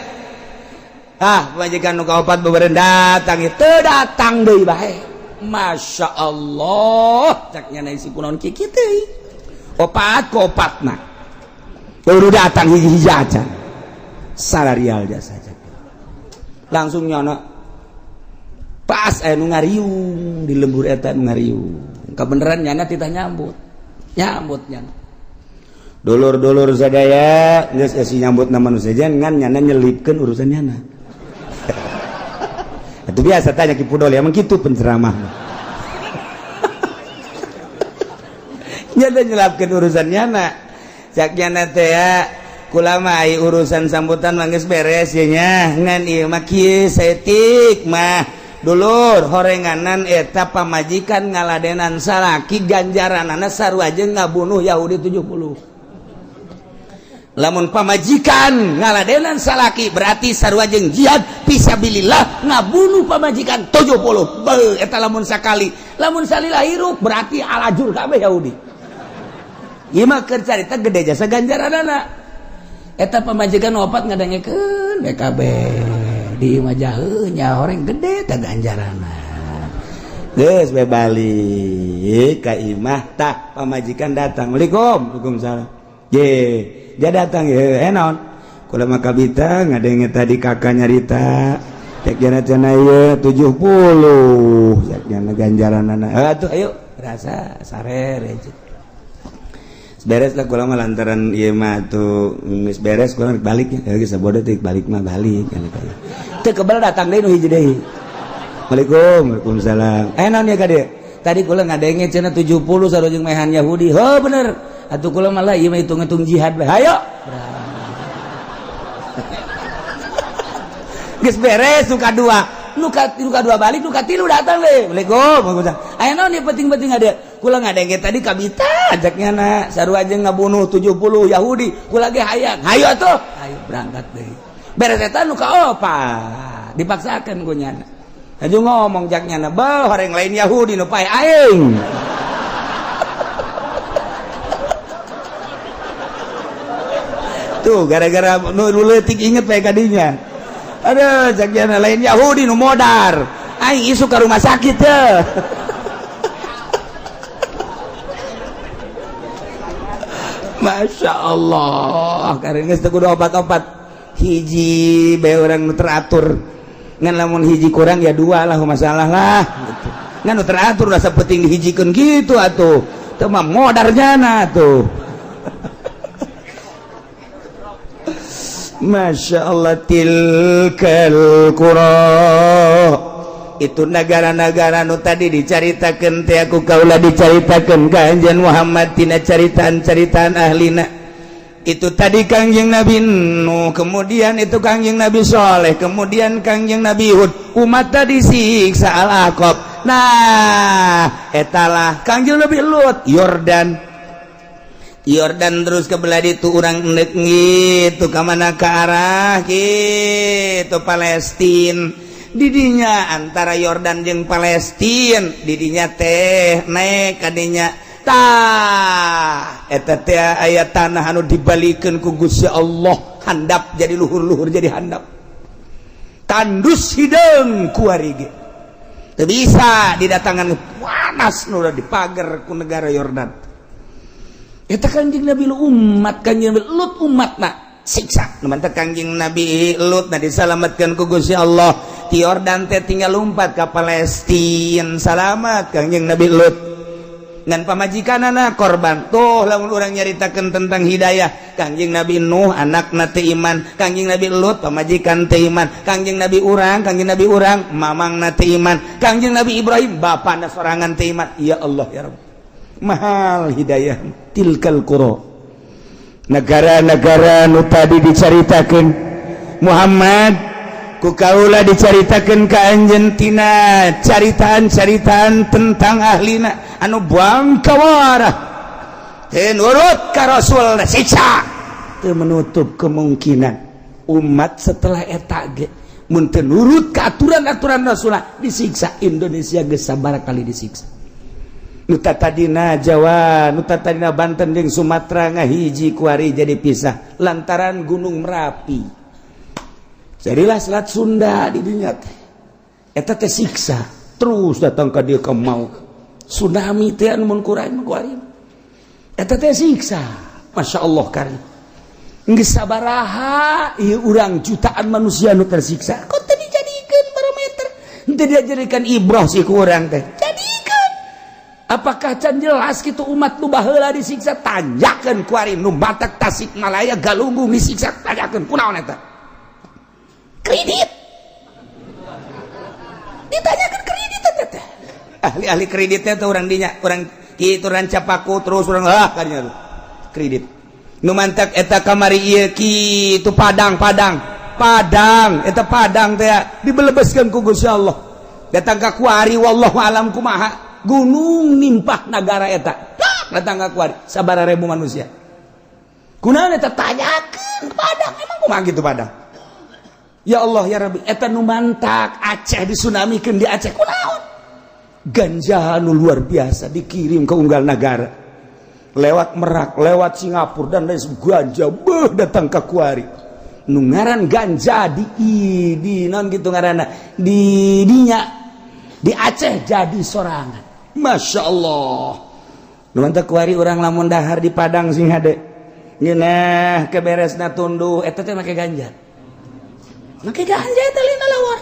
Ah, pamajikan nu kaopat beureun datang ieu teu datang deui bae. Masya Allah, cek nya si kunaon kieu kitu. Opat ke opat nah baru datang hiji-hiji aja salarial jasa aja langsung nyono pas aya nu ngariung di lembur eta nu ngariung kebenaran nyana titah nyambut nyambut nyana dulur-dulur sadaya geus esi nyambut nama nu sejen ngan nyana nyelipkeun urusan nyana. Itu biasa tanya Ki Pudol ya, emang kitu penceramah. Nyana nyelapkeun urusan nyana. Cak nyana teh ya, kula mah ai urusan sambutan mah geus beres ye nya, ngan ieu mah kieu saeutik mah dulur horenganan eta pamajikan ngaladenan salaki ganjaranana sarua jeung ngabunuh Yahudi 70. Lamun pamajikan ngaladenan salaki berarti sarua jeung jihad fisabilillah ngabunuh pamajikan 70. Beuh eta lamun sakali, lamun salila hirup berarti alajur kabeh Yahudi. Ieu mah keur carita gede jasa ganjaranana. Eta pamajikan opat ngadengekeun BKB di imah jaheuh nya horeng gede teh ganjaranna. Geus we balik ka imah tah pamajikan datang. Waalaikum, waalaikumsalam. Ye, dia datang ye, naon? Kula mah kabita ngadenge tadi kakak nyarita cek jana cenah ieu 70 cek jana ganjaranana. Atuh ayo rasa sarere. Beres lah kula mah lantaran ieu mah atuh geus beres kula balik nya. Geus sabodo teh balik mah balik kan eta. Teu kebel datang deui nu hiji deui. Waalaikum, waalaikumsalam. Naon ya ka dieu? Tadi kula ngadenge cenah 70 sarua jeung mehan Yahudi. Heuh bener. Atuh kula mah lah ieu mah hitung-hitung jihad bae. Hayo. Geus beres nu kadua. Nu kadua balik, nu katilu datang deui. Waalaikum, waalaikumsalam. Aya naon ieu penting-penting ada? Kula ngadenge tadi kabita ajaknya na sarua jeung ngabunuh 70 Yahudi. Kula ge hayang. Hayo atuh. Hayo berangkat deui. Beres eta nu kaopat dipaksakeun ku nyana. Aju ngomong jak nyana, "Beuh, horeng lain Yahudi nu pae aing." Tuh gara-gara nu leutik inget bae kadinya. Aduh, jak nyana lain Yahudi nu modar. Aing isuk ka rumah sakit teh. Masya Allah, karena geus teu kudu obat-obat. Hiji bae urang nu teratur. Ngan lamun hiji kurang ya dua lah, masalah lah gitu. Ngan nu teratur rasa penting dihijikeun gitu atuh. Teu mah modar jana tuh. Masya Allah, tilkal qura, itu negara-negara nu tadi dicaritakeun teh aku kaula, dicaritakeun ka anjeun Muhammad tina caritaan-caritaan ahlina. Itu tadi Kangjeng Nabi Nuh, kemudian itu Kangjeng Nabi Soleh, kemudian Kangjeng Nabi Hud, umat tadi siksa Al-Ahqaf. Nah, etalah Kangjeng Nabi Lut, Yordan. Yordan terus ke belah itu urang endek gitu ka mana, ke arah gitu Palestin. Didinya antara Yordan jeung Palestin didinya teh naik kadinya. Tah, eta teh aya tanah anu dibalikeun ku Gusti Allah handap, jadi luhur-luhur, jadi handap, tandus hideung kuari ge teu bisa didatangan, panas nu dipagar ku negara Yordan. Eta Kanjeng Nabi Lut, umat Kanjeng Nabi Lut, umatna siksa. Nu mantep Kanjeng Nabi Lut nah disalamatkan ku Gusti Allah ti Yordan teh tinggal lompat ka Palestina, salamat Kanjeng Nabi Lut ngan pamajikanana korban. Tuh, lamun urang nyaritakeun tentang hidayah, Kanjeng Nabi Nuh anakna teu iman, Kanjeng Nabi Lut pamajikan teu iman, Kanjeng Nabi urang, Kanjeng Nabi urang mamangna teu iman, Kanjeng Nabi Ibrahim bapana sorangan teu iman. Ya Allah, ya Rabb, mahal hidayah. Tilkal qura, negara-negara nu tadi dicaritakeun Muhammad ku kaula, dicaritakeun ka anjeun tina caritaan-caritaan tentang ahlina anu bangkawarah teu nurut ka Rasul, siksa. Teu menutup kemungkinan umat setelah eta ge mun teu nurut ka aturan-aturan Rasul disiksa. Indonesia geus sabaraha kali disiksa. Nu tadina Jawa, nu tadina Banten jeung Sumatera ngahiji, kuari jadi pisah lantaran Gunung Merapi, jadilah Selat Sunda di dinya teh. Eta teh siksa terus datang ka dieu, ka mau tsunami teh anu mun kuari kuari eta teh siksa. Masya Allah karim, geus sabaraha ieu urang jutaan manusia nu tersiksa, kok teu dijadikeun barometer, teu dijadikan ibroh sih ku urang teh? Jadikeun. Apakah can jelas gitu umat nu baheula disiksa? Tanjakeun kuari nu batak Tasikmalaya, Galunggung disiksa, tanjakeun kunaon eta? Kredit ditanyakan, kredit eta teh ahli-ahli kreditnya tuh orang dinya, orang kitu Rancapaku terus orang ah kadinya tuh kredit nu mantak eta kamari ieu kitu. Padang, Padang, Padang eta, Padang teh dibelebeskeun ku Gusti Allah datang ka kuari. Wallahu alam kumaha gunung nimpah negara eta datang ka kuari, sabaraha ribu manusia, kunaon eta? Tanyakeun Padang, emang kumaha gitu Padang? Ya Allah, ya Rabbi, eta nu mantak Aceh disunamikeun di Aceh kunaon? Ganja nu luar biasa dikirim ke unggal negara lewat Merak, lewat Singapura dan lain. Ganja beuh datang ke kuari. Nu ngaran ganja di non gitu ngaranna di dinya di Aceh jadi sorangan. Masya Allah, nu mantak kuari urang lamun dahar di Padang sing hade ngeunah keberesna tunduh eta teh make ganja, make ganja eta lain lawar.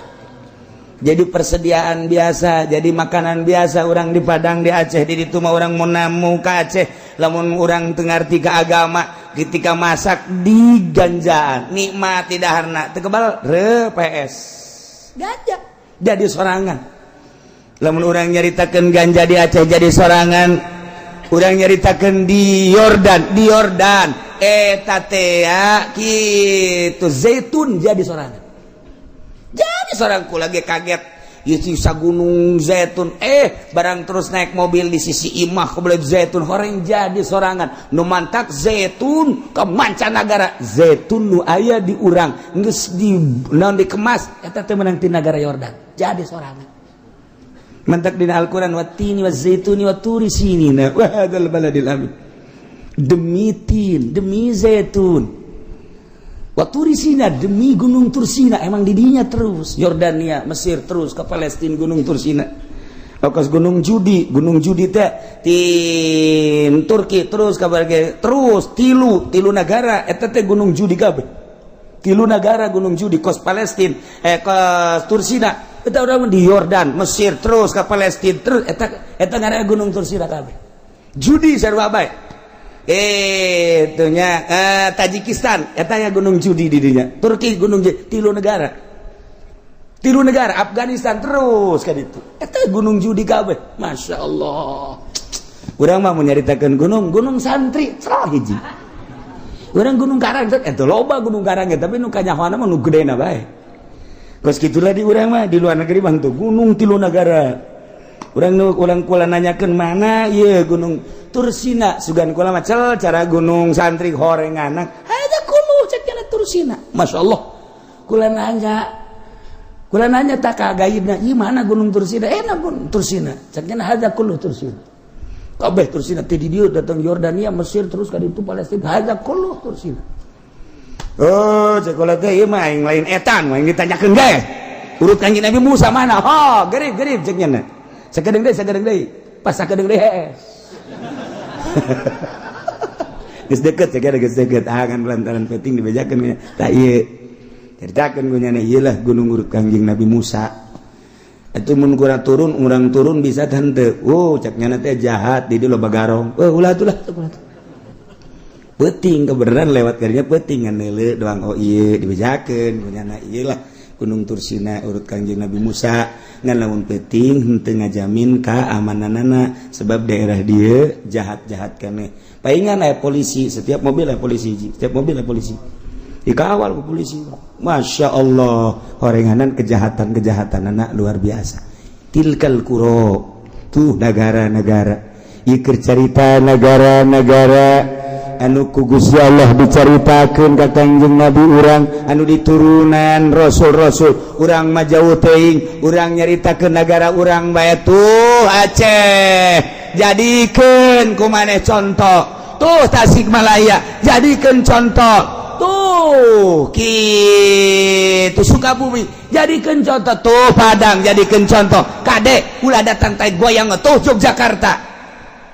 Jadi persediaan biasa, jadi makanan biasa orang di Padang, di Aceh. Di itu mah orang mau namu ke Aceh, lamun orang teu ngarti ke agama, ketika masak di ganjaan nikmat tidak harna teu kebal re PS ganja jadi sorangan. Lamun orang nyaritakeun ganja di Aceh jadi sorangan, urang nyaritakeun di Yordan, di Yordan eta teh kitu zaitun jadi sorangan, jadi seorang lagi kaget sisa gunung zaitun, barang terus naik mobil di sisi imah kebelet zaitun horeng jadi sorangan. Nu mantak zaitun ke mancanagara, zaitun nu aya di urang geus di naon dikemas eta teh menang ti negara Yordan jadi sorangan. Mantak dina Al-Qur'an wattini wazaituni waturi sinina wa hadzal baladil amin, demi tin, demi zaitun, Waturisina, demi gunung Tursina. Emang didinya terus Yordania, Mesir, terus ke Palestina, gunung Tursina. Okas Gunung Judi, Gunung Judi teh tin Turki terus kabar terus tilu tilu negara eta teh Gunung Judi kabeh. Tilu negara Gunung Judi, kos Palestina, ke Tursina eta urang di Yordan, Mesir, terus ke Palestina, terus eta eta ngaranna Gunung Tursina kabeh. Judi sarua bae. Itunya Tajikistan eta ya Gunung Judi di dinya. Turki Gunung Judi, tilu negara. Tilu negara Afghanistan terus kan itu. Eta Gunung Judi kabeh. Masya Allah. Urang mah mau nyaritakeun gunung, Gunung Santri, cerah hiji. Urang Gunung Karang, eta loba Gunung Karang ya, tapi nu kanyahoana mah nu gedena bae. Kos kitulah di urang mah, di luar negeri bang tuh gunung tilu negara. Urang nu urang kula nanyakeun mana ieu Gunung Tursina, sugan kula mah cel cara Gunung Santri horenganan. Hada kulu cek cenah Tursina. Masya Allah. Kula nanya tak ka gaibna, ieu mana Gunung Tursina? Enak Gunung Tursina. Cek cenah hada kulu Tursina. Kabeh Tursina ti di dieu datang Yordania, Mesir, terus ka ditu Palestina. Hada kullu Tursina. Oh, cek kula teh ieu mah aing lain etan, aing ditanyakeun ge. Urut Kanjeng Nabi Musa mana? Oh, gerib gerib cek nya. Sakedeung deui, sakedeung deui. Pas sakedeung deui hees. Geus deket cek geus deket. Ah kan lantaran penting dibejakeun nya. Tah ieu. Caritakeun ku nya ieu lah gunung urut Kanjeng Nabi Musa. Itu mun kurang turun, urang turun bisa tante. Oh, cek nyana teh jahat di dieu loba garong. Oh, ulah tuh lah, ulah tuh. Peuting kebenaran lewat karinya peuting ngan neuleu doang, oh ieu dibejakeun ku nyana ieu lah Gunung Tursina urut Kanjeng Nabi Musa. Ngan lamun peuting henteu ngajamin keamananana sebab daerah dieu jahat-jahat keneh. Paingan aya polisi, setiap mobil aya polisi hiji, setiap mobil aya polisi. Dikawal ku polisi. Masya Allah, horenganan kejahatan-kejahatan anak luar biasa. Tilkal qura tuh negara-negara. Ieu carita negara-negara anu ku Gusti Allah dicaritakeun ka Kangjeng Nabi urang anu diturunan rasul-rasul. Urang mah jauh teuing, urang nyaritakeun negara urang bae. Tuh Aceh, jadikeun ku maneh contoh. Tuh Tasikmalaya, jadikeun contoh. Tuh kitu Sukabumi, jadikeun contoh. Tuh Padang, jadikeun contoh. Kade ulah datang tai goyang. Tuh Yogyakarta,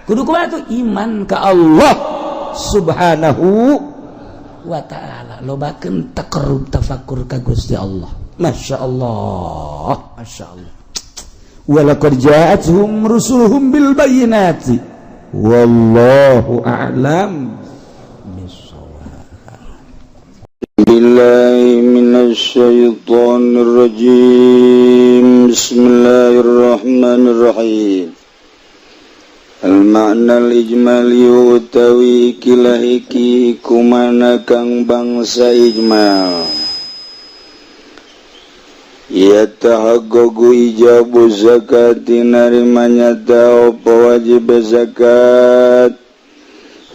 kudu kumaha tuh? Iman ka Allah Subhanahu wa ta'ala, lobakeun taqarrub tafakur ka Gusti Allah. Masya Allah, Masya Allah. Walaqad ja'atuhum rusuluhum bil bayyinati wallahu a'lam bissawab. بالله من الشيطان الرجيم. بسم الله الرحمن الرحيم. المعنى الإجمالي utawi ikilah iki iku mana kang bangsa ijmal. يتحقق إيجاب الزكاة narima nyata apa wajib zakat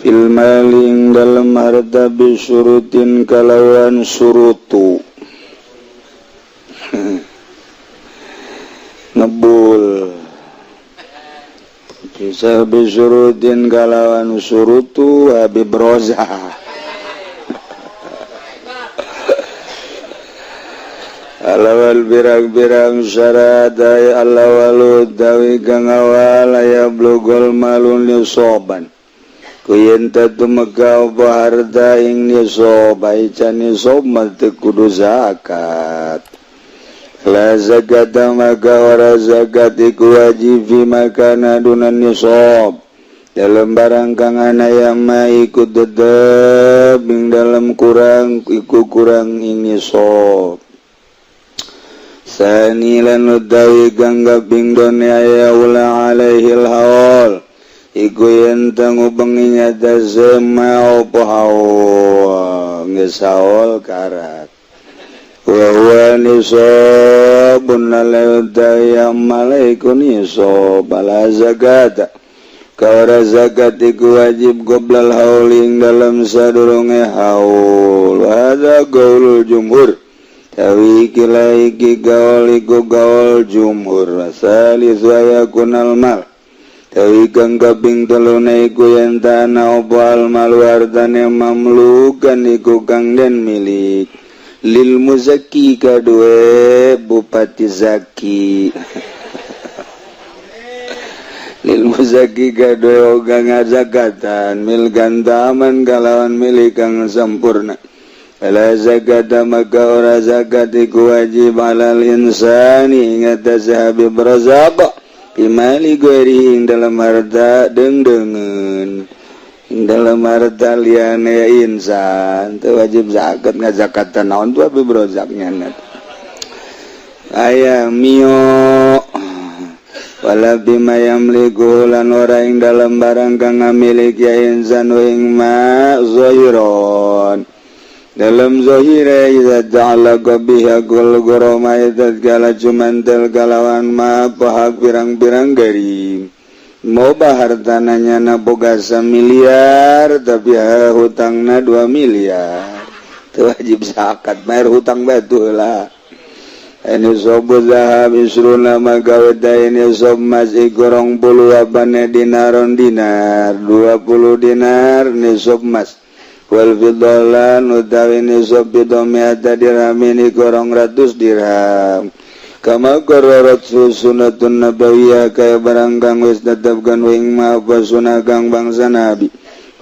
في المال ing dalem harta بشروط kalawan surutu ngebul bisa بشروط kalawan surutu Habib Roza. الأول birang-birang syarat ay الأول utawi kang awal أن يبلغ المال نصابا ku yen tumeka apa harta ing nisab. Ai can nisab mah teu kudu zakat. لا زكاة maka ora zakat iku wajib فيما كان دون النصاب dalem barang kang ana ya ma iku tetep ing dalem kurang iku kurang ing nisab. الثاني lan utawi kang kaping done أن يحول عليه الحول iku yen ngubengi nyata sema apa haul geus haul karat وهو نصاب utawi amal iku nisab. لا زكاة kaura zakat iku wajib قبل الحول ing dalem sadurunge haul. هذا قول الجمهور tawi iki iki gaul iku gaul jumhur. الثالث أن يكون المال tawi kang kaping telune iku yen ana apa المال hartane مملوكا iku kang den milik للمزكي kadue Bupati Zaki, للمزكي kadue oga ngazakatan ملكا تاما kalawan milik kang sampurna. Fala zakata maka ora zakat iku wajib alal insani ing atase Habib Razak fi mali ghairi ing dalam harta deungdeungeun ing dalam harta liyane insan teu wajib zakat ngazakatan naon tuh Habib Razak nya aya mio wala bima yamliku lan ora ing dalam barang kang ngamiliki ya insan ing ma zahiron dalam zahire iza ta'alaqa biha gul gurama tatkala cumantel kalawan ma pahak pirang-pirang garing moba hartananya na boga samiliar tapi hutangna 2 miliar teu wajib zakat bayar hutang batu lah. Ini sobu zahab isruna maka ini sob mas iku 20 apane dinaron dinar 20 dinar nisab mas wal fiddalan utawi nisab fiddah mi'ata dirhamin iku 200 dirham kama qarrarat sunnatun nabawiyah kaya barang kang wis tetepkeun ing ma apa sunah kang bangsa nabi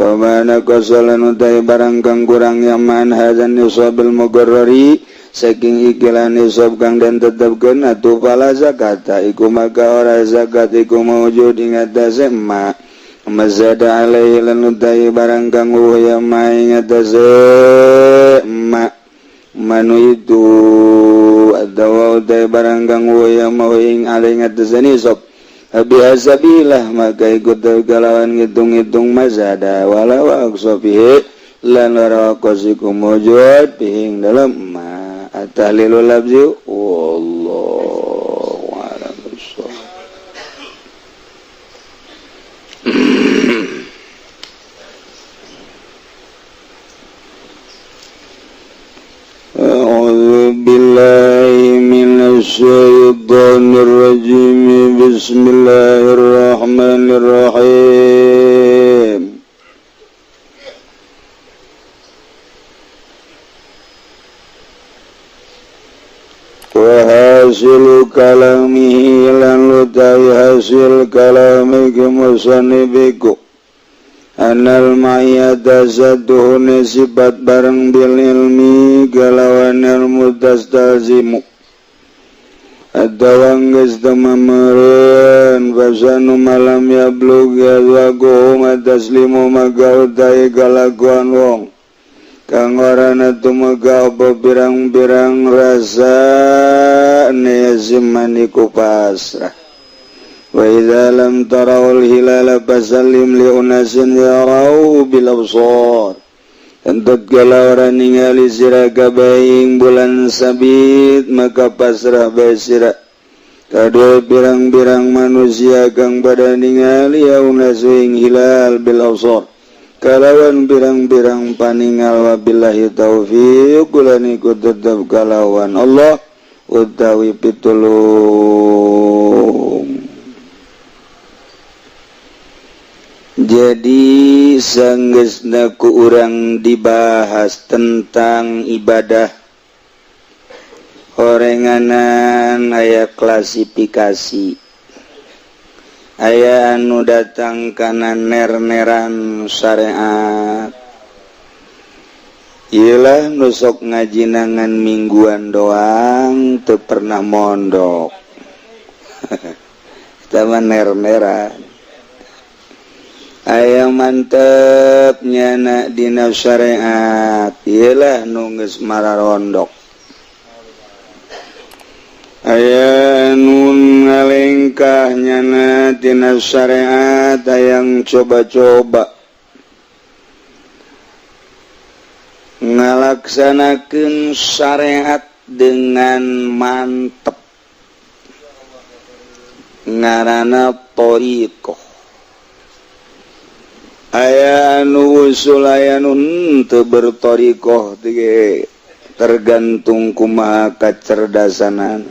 pamana qasalan utawi barang kang kurang yaman hadzan nisabil mugarrari saking ikilah nisab kang den tetepkeun atuh fala zakata iku maka ora zakat iku maujud ing atase ma mazada alaihi lan utawi barang kang ya ma ing atase ma manu itu atawa utawi barang kang ya ma ing alaihi ing atase nisab bihasabilah maka ikut kalawan ngitung-ngitung mazada wala wa aqsafihi lan ora qasiku mujud ing dalam ma at-tahlilul lafzi wallahu a'lam bissawab. A'udzu billahi minasy syaithanir rajim. Bismillahirrahmanirrahim. Wa hasil kalamihi lan utawi hasil kalami musanibiku anal ma'iyata saduhune sifat bareng bil ilmi kalawan ilmu tastalzimu atawang geus temameureun fasanu malam yablug yazaguhum taslimu maka utawi kalakuan wong kang ora tumega apa pirang-pirang rasa neziman iku pasrah. Wa idza lam tarawul hilala fasallim li unasin yarau bil absar. Entut kala ora ningali sira kabeh bulan sabit maka pasrah bae sira kadue pirang-pirang manusia kang pada ningali ya unasin hilal bil absar kalawan pirang-pirang paningal. Wabillahi taufiq lan iku tetep kalawan Allah utawi pitulung. Jadi sanggeusna ku urang dibahas tentang ibadah horenganan aya klasifikasi aya anu datang kana ner-neran syariat. Iyalah nu sok ngajinangan mingguan doang teu pernah mondok. Eta mah ner-neran. Aya mantep nyana dina syariat. Iyalah nu geus mararondok. Aya nun ngalengkah nyana tina syariat hayang coba-coba ngalaksanakeun syariat dengan mantep ngaranna thariqah. Aya anu usul aya nu teu berthariqah tergantung kumaha kacerdasanana.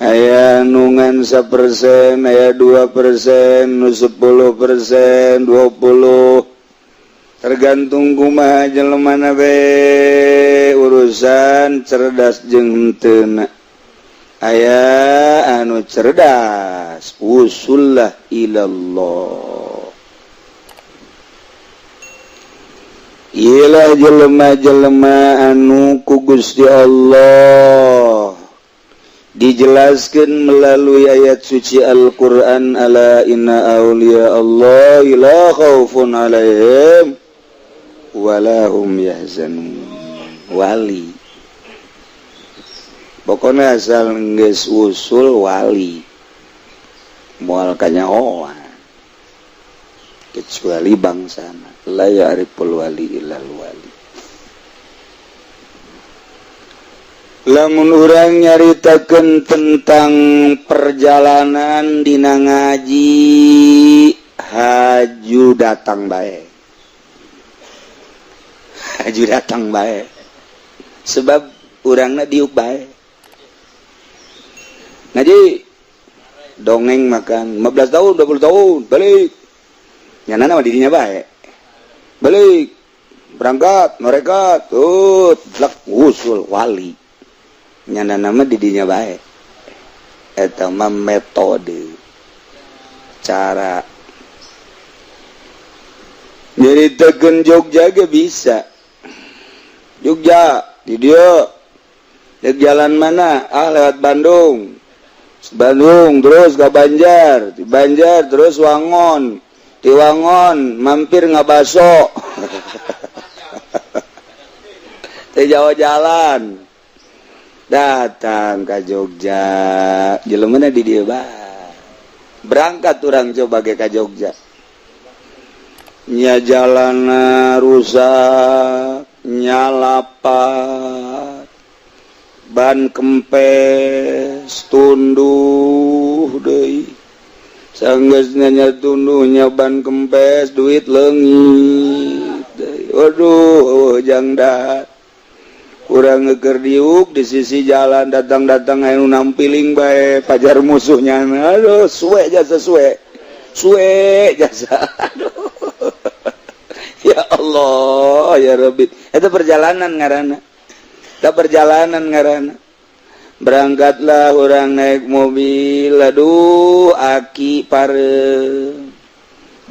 Aya nu ngan 1%, aya 2%, nu 10%, 20, tergantung kumaha jelemana be urusan cerdas jeung henteu. Aya anu cerdas usullah ilallah. Ilah jelema-jelema anu ku Gusti Allah dijelaskan melalui ayat suci Al-Qur'an, ala inna auliya Allah la khaufun alaihim wala hum yahzanun. Wali pokoknya asal geus usul wali, moal kanyahoan kecuali bangsana la ya'riful wali illal wali. Lamun urang nyaritakeun tentang perjalanan dina ngaji, haju datang bae, haju datang bae, sebab urangna diuk bae ngaji dongeng makan 15 tahun, 20 tahun balik nyana mah dirinya bae, balik berangkat mereka tuh lek usul wali, nyana nama didinya bae. Eta mah metode cara nyaritakeun. Jogja ge bisa, Jogja di dieu dek jalan mana? Ah, lewat Bandung, Bandung terus ke Banjar, di Banjar terus Wangon, di Wangon mampir ngabaso di Jawa, jalan datang ke Jogja. Jelemana di dieu bae, berangkat urang coba ke ka Jogja nya, jalan rusak, nyalapat ban kempes, tunduh deui. Sanggeusna nya tunduhnya ban kempes, duit leungit deui. Waduh, jang dat kurang ngeker diuk di sisi jalan, datang-datang anu nampiling bae pajar musuhnya. Aduh, suwe jasa, suwe suwe jasa. Aduh, ya Allah ya Rabbi, itu perjalanan ngaranna, itu perjalanan ngaranna. Berangkatlah orang naik mobil, aduh, aki parem,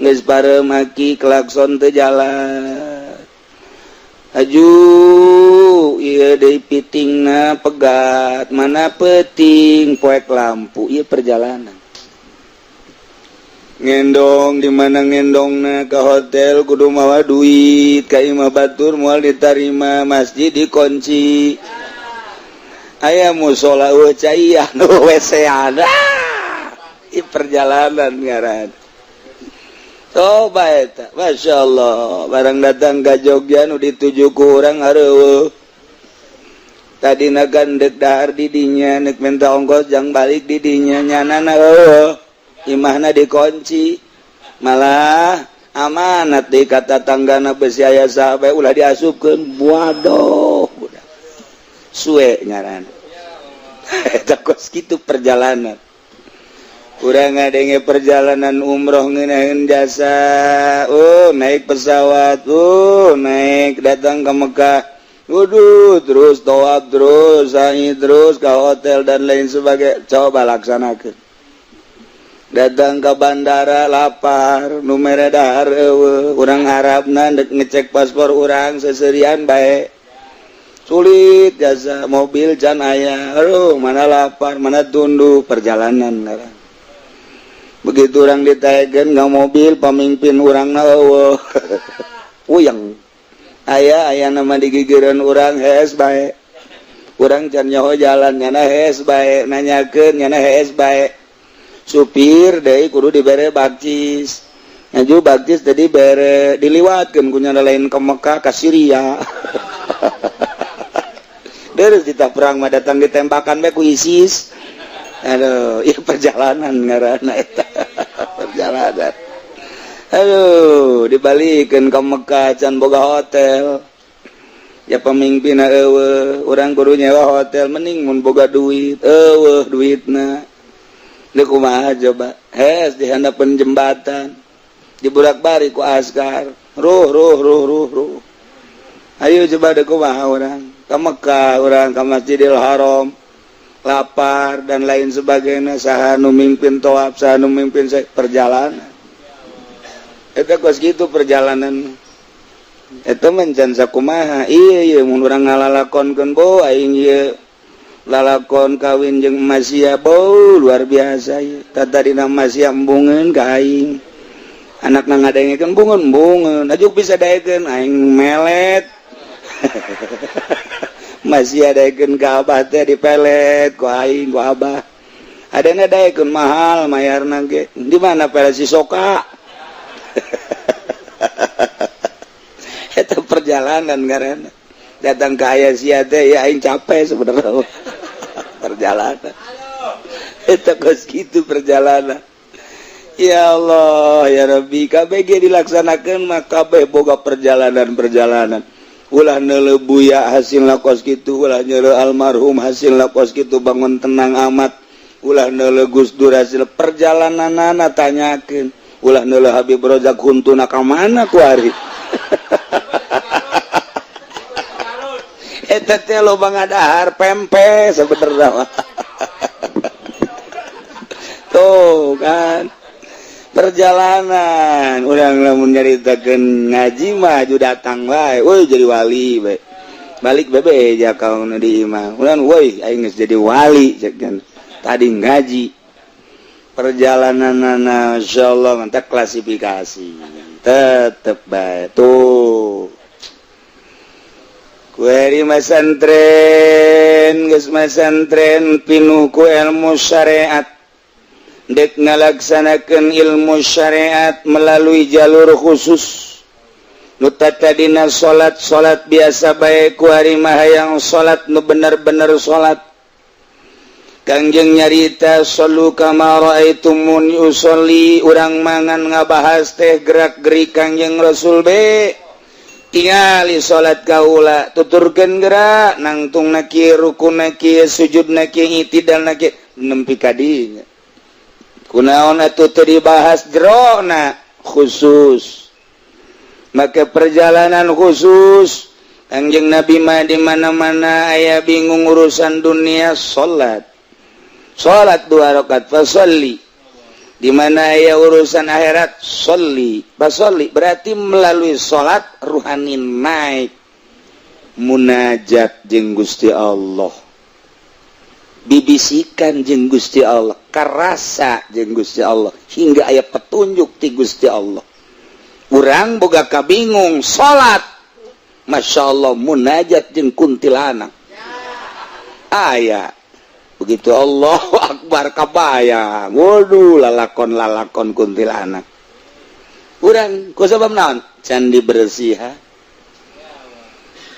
geus parem aki, klakson teu jalan. Aju ieu deui, pitingna pegat, mana peting poek lampu. Ieu perjalanan ngendong di mana ngendongna ke hotel kudu mawa duit, ka imah batur moal ditarima, masjid dikunci, aya musola eueuh cai, anu WC ada. Ieu perjalanan ngaran. Coba eta, Masya Allah, barang datang ke Jogja, nu dituju ku urang areueuh. Tadi kan dek dahar di dinya, nek minta ongkos jang balik di dinya, nyanana eueuh, imahna dikunci. Malah amanat di kata tanggana besi aya sahabat ulah diasupkeun. Waduh, budak. Suwe nyaran. Eta kos kitu perjalanan. Kurang ngadenge perjalanan umroh ngeunaheun jasa. Oh, naik pesawat, oh, naik datang ke Mekah. Waduh, terus tawaf, terus sa'i, terus ke hotel dan lain sebagainya. Coba laksanakan. Datang ke bandara lapar, nu mere dahar eueuh, urang Arabna dek ngecek paspor urang seserian bae. Sulit jasa, mobil can aya. Aduh, mana lapar, mana tunduh, perjalanan ngaran. Begitu orang ditaekeun nggak mobil, pemimpin urang na eueuh. Puyeng. Aya aya nama di gigireun urang, hees bae. Urang can nyaho jalan, nyana hees bae, nanyakeun nyana hees bae. Supir deui kudu dibere bakcis. Ngaju bakcis tadi bere diliwatkeun ku nyana lain ke Mekah, ka Syria. Terus kita perang mah datang ditembakan bae ku ISIS. Aduh, ieu perjalanan ngaranna eta. Perjalanan. Aduh, dibalikeun ke Mekah can boga hotel. Ya pemimpin eueuh, urang kudu nyewa hotel, mending mun boga duit, eueuh duitna. Deuk kumaha coba? Hes di handapeun jembatan. Diburak-balik ku askar. Ruh ruh ruh ruh ruh. Ayo coba deuk kumaha urang? Ka Mekah urang, ka Masjidil Haram. Lapar dan lain sebagainya, saha nu mimpin tawaf, saha nu mimpin perjalanan. Eta kos kitu perjalanan. Eta mah can sakumaha. Iya iya, mun urang ngalalakonkeun bo aing ieu lalakon kawin jeung Masia bo luar biasa ieu. Tadina Masia embungeun ka aing. Anakna ngadengekeun embungeun embungeun, ajuk bisa daekeun aing melet. Masih daekeun ka abah teh dipelet ku aing ku abah. Adana daekeun mahal mayarna ge. Di mana pelet si soka? Eta perjalanan karena datang ke ayah sia teh ya aing capek sebenarnya. Perjalanan. Eta kos kitu perjalanan. Ya Allah ya Rabbi, KBG dilaksanakan mah kabeh boga perjalanan-perjalanan. Ulah neuleuh buya hasilna kos kitu, ulah neuleuh almarhum hasilna kos kitu bangun tenang amat. Ulah neuleuh Gus Dur hasil perjalananana tanyakeun. Ulah neuleuh Habib Rozak huntuna ka mana kuari. Eta teh loba ngadahar pempe sebenarnya. Tuh kan perjalanan urang lamun nyaritakeun ngaji mah aju datang wae, woi jadi wali bae. Balik bebe ja ka nu di imah. Urang woi aing geus jadi wali cek kan. Tadi ngaji. Perjalananana insyaallah mantap klasifikasi. Tetep bae tuh. Kueri masantren geus masantren pinuh ku ilmu syariat. Dek ngalaksanakeun ilmu syariat melalui jalur khusus. Nu tadina salat-salat biasa bae kuari mah hayang salat nu bener-bener salat. Kangjeng nyarita sallu kama raaitumuni usolli, urang mangan ngabahas teh gerak-gerik Kangjeng Rasul be. Tingali salat kaula tuturkeun gerak nangtung na kieu rukun na kieu sujud na kieu itidal na kieu nempi ka dinya. Kunaon atuh teu dibahas jerona khusus. Maka perjalanan khusus Kangjeng Nabi mah di mana-mana aya bingung urusan dunia salat. Salat 2 rakaat fasalli. Di mana aya urusan akhirat sholli fasalli, berarti melalui salat ruhani naik munajat jeung Gusti Allah, bibisikan jeung Gusti Allah, karasa jeung Gusti Allah hingga aya petunjuk ti Gusti Allah. Urang boga kabingung salat Masya Allah munajat jeung kuntilanak aya. Begitu Allahu Akbar kabayang. Waduh lalakon-lalakon kuntilanak. Urang ku sabab naon? Can dibersihan.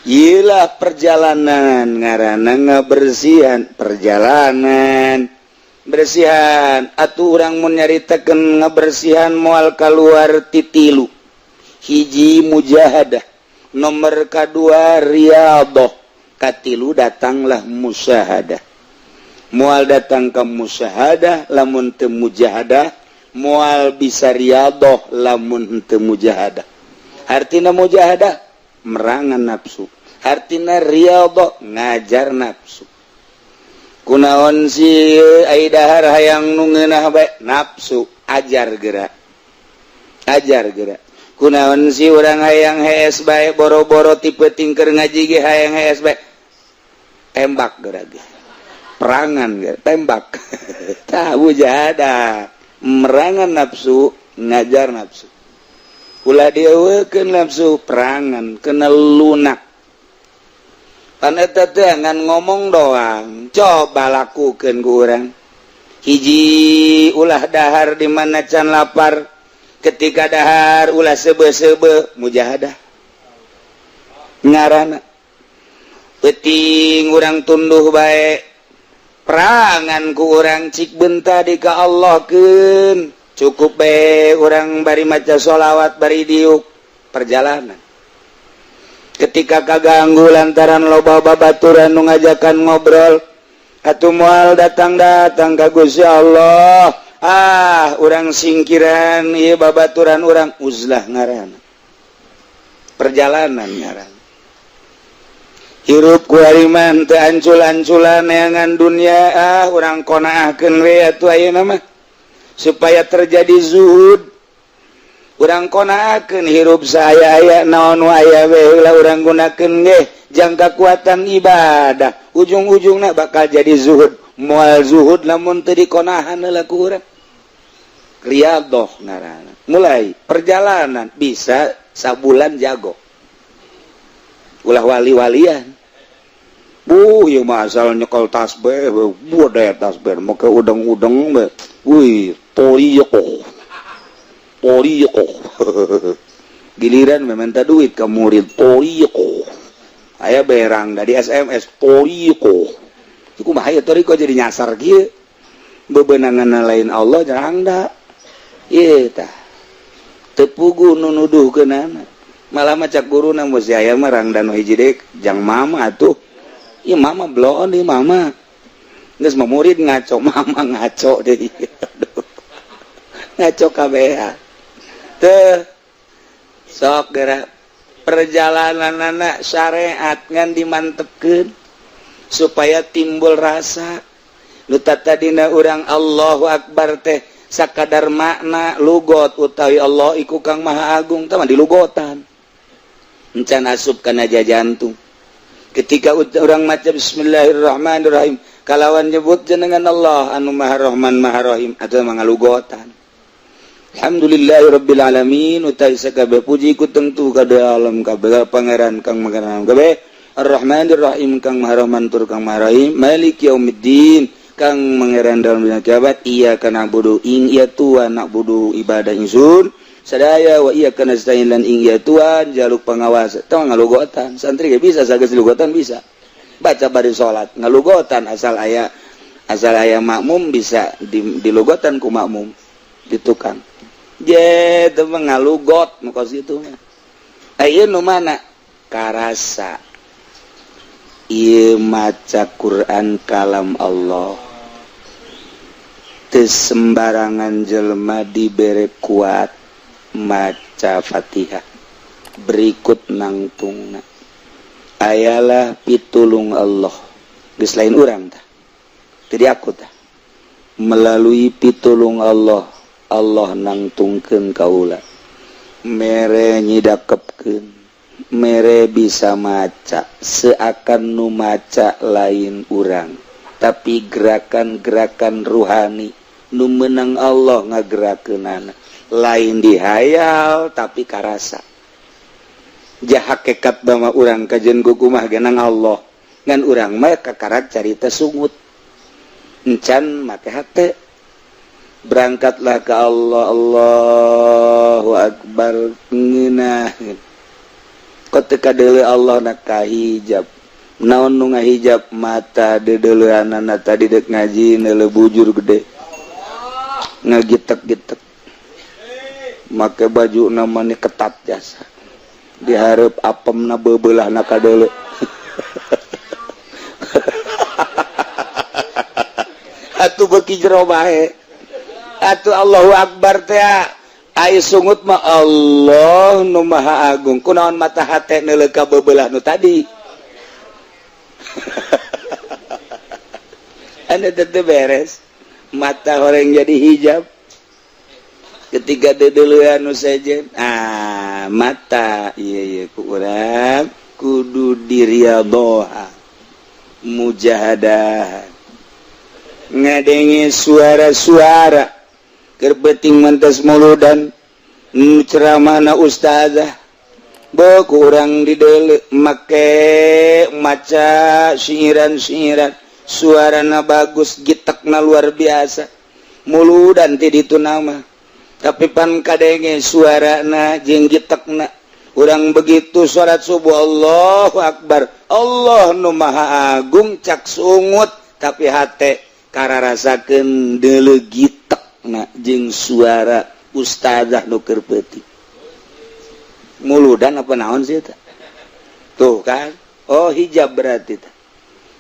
Iyalah perjalanan ngaranna ngabersihan, perjalanan bersihan. Atuh urang mun nyaritakeun ngabersihan moal kaluar ti tilu. Hiji mujahadah, nomor kadua riyadhah, katilu datanglah musyahadah. Mual datang ke musyahadah lamun teu mujahadah, mual bisa riyadhah lamun teu mujahadah. Artina mujahadah merangan nafsu, artina riyadhah ngajar nafsu. Kunaon si ai dahar hayang nu ngeunah bae nafsu ajar gerak. Ajar gerak. Kunaon si urang hayang hees bae boro-boro tipe tingker ngaji ge hayang hees bae. Tembak gerak ge. Perangan tembak. Tah mujahadah merangan nafsu ngajar nafsu. Ulah dieuwekeun nafsu perangan kena lunak. Pan eta teh ngan ngomong doang, coba lakukeun ku urang. Hiji ulah dahar di mana can lapar, ketika dahar ulah seube-seube mujahadah. Ngaranna peuting urang tunduh bae. Perangan ku urang cik benta di ka Allah keun cukup bae urang bari maca sholawat bari diuk perjalanan. Ketika kaganggu lantaran loba babaturan nu ngajakan ngobrol atuh moal datang-datang ka Gusti Allah. Ah urang singkiran ieu babaturan urang uzlah ngaranna. Perjalanan ngaranna. Hirup ku hariman teu ancul-anculan neangan dunia, ah urang qonaahkeun we atuh ayeuna mah supaya terjadi zuhud. Urang konaakeun hirup saya aya naon nu aya we heula urang gunakeun ge jang kakuatan ibadah. Ujung-ujungna bakal jadi zuhud. Moal zuhud lamun teu dikonahan heula ku urang. Riyadhoh ngaranna. Mulai perjalanan bisa sabulan jago. Ulah wali-walian. Bu, ieu mah asal nyekel tasbih, budaya tasbih, make udeng-udeng we. Wih, toriqoh. Toriqoh. Giliran meminta duit ke murid toriqoh. Aya berang dari SMS toriqoh. Iku mah aya toriqoh jadi nyasar kieu. Bebenangan lain Allah jarang da. Ieu tah. Teu puguh nu nuduhkeunana. Malah mah cak guruna mun si aya mah rangda nu hiji deui jang mama atuh. Ieu mama bloon ieu mama. Geus mah murid ngaco, mama ngaco deui. Ngaco kabeh. Teu sok geura perjalanan anak syariat ngan dimantepkeun supaya timbul rasa nu tadina urang Allahu Akbar teh sakadar makna lugot utawi Allah iku kang maha agung tah mah dilugotan encan asup kana jantung. Ketika urang maca bismillahirrahmanirrahim kalawan nyebut jenengan Allah anu maha rahman maha rahim atau mangalugotan. Alhamdulillahirabbil alamin utai sakabeh puji ku tentu kada alam kabeh pangeran kang pangeran kabeh Ar-Rahmanir Rahim kang Maha Rahman tur kang Maha Rahim Malik Yaumiddin kang pangeran dalam dunia kiamat iyyaka na'budu ing iya tuan na'budu ibadah ingsun sadaya wa iyyaka nasta'in lan ing iya tuan jaluk pengawas tong ngalugotan santri ge bisa sageus lugotan bisa baca bari salat ngalugotan asal aya makmum bisa dilugotan ku makmum di tukang je teu ngalugot nu kos kitu mah. Ieu nu mana karasa ieu maca Quran kalam Allah teu sembarangan jelema dibere kuat maca Fatihah berikut nangtungna ayalah pitulung Allah geus lain urang tah jadi aku tah melalui pitulung Allah Allah nangtungkeun kaula mere nyidakepkeun mere bisa maca seakan nu maca lain urang tapi gerakan-gerakan ruhani nu menang Allah ngagerakeunana lain dihayal tapi karasa jah hakikat bahwa urang kajen kukumah genang Allah ngan urang mah kakarak carita sungut encan make hate berangkatlah ke Allah Allahu Akbar ngeunah kok teu kadeuleu Allah na kahijab naon nu ngahijab mata deudeuleunana tadi dek ngaji neuleu bujur gede ngagitek-gitek make baju namanya ketat jasa diharap apemna beubeulahna kadeuleu atuh beuki jero bae atuh Allahu Akbar teh ai sungut mah Allah nu Maha Agung kunaon mata hate neuleuh ka beubelah nu tadi anu teu beres mata horeng jadi hijab ketika deudeuleun nu sejen ah mata ieu ieu ku urang kudu diriadhoha mujahadah ngadenge suara-suara keur peuting mentas muludan ceramahna ustazah beuh ku urang dideuleu make maca syiiran-syiiran suarana bagus gitekna luar biasa muludan ti ditu nama tapi pan kadenge suarana jeung gitekna urang begitu salat subuh Allahu Akbar Allah nu Maha Agung cak sungut tapi hate kararasakeun deuleu gitekna jeung suara ustazah nu keur peuting muludan apa naon sih eta tuh kan oh hijab berarti teh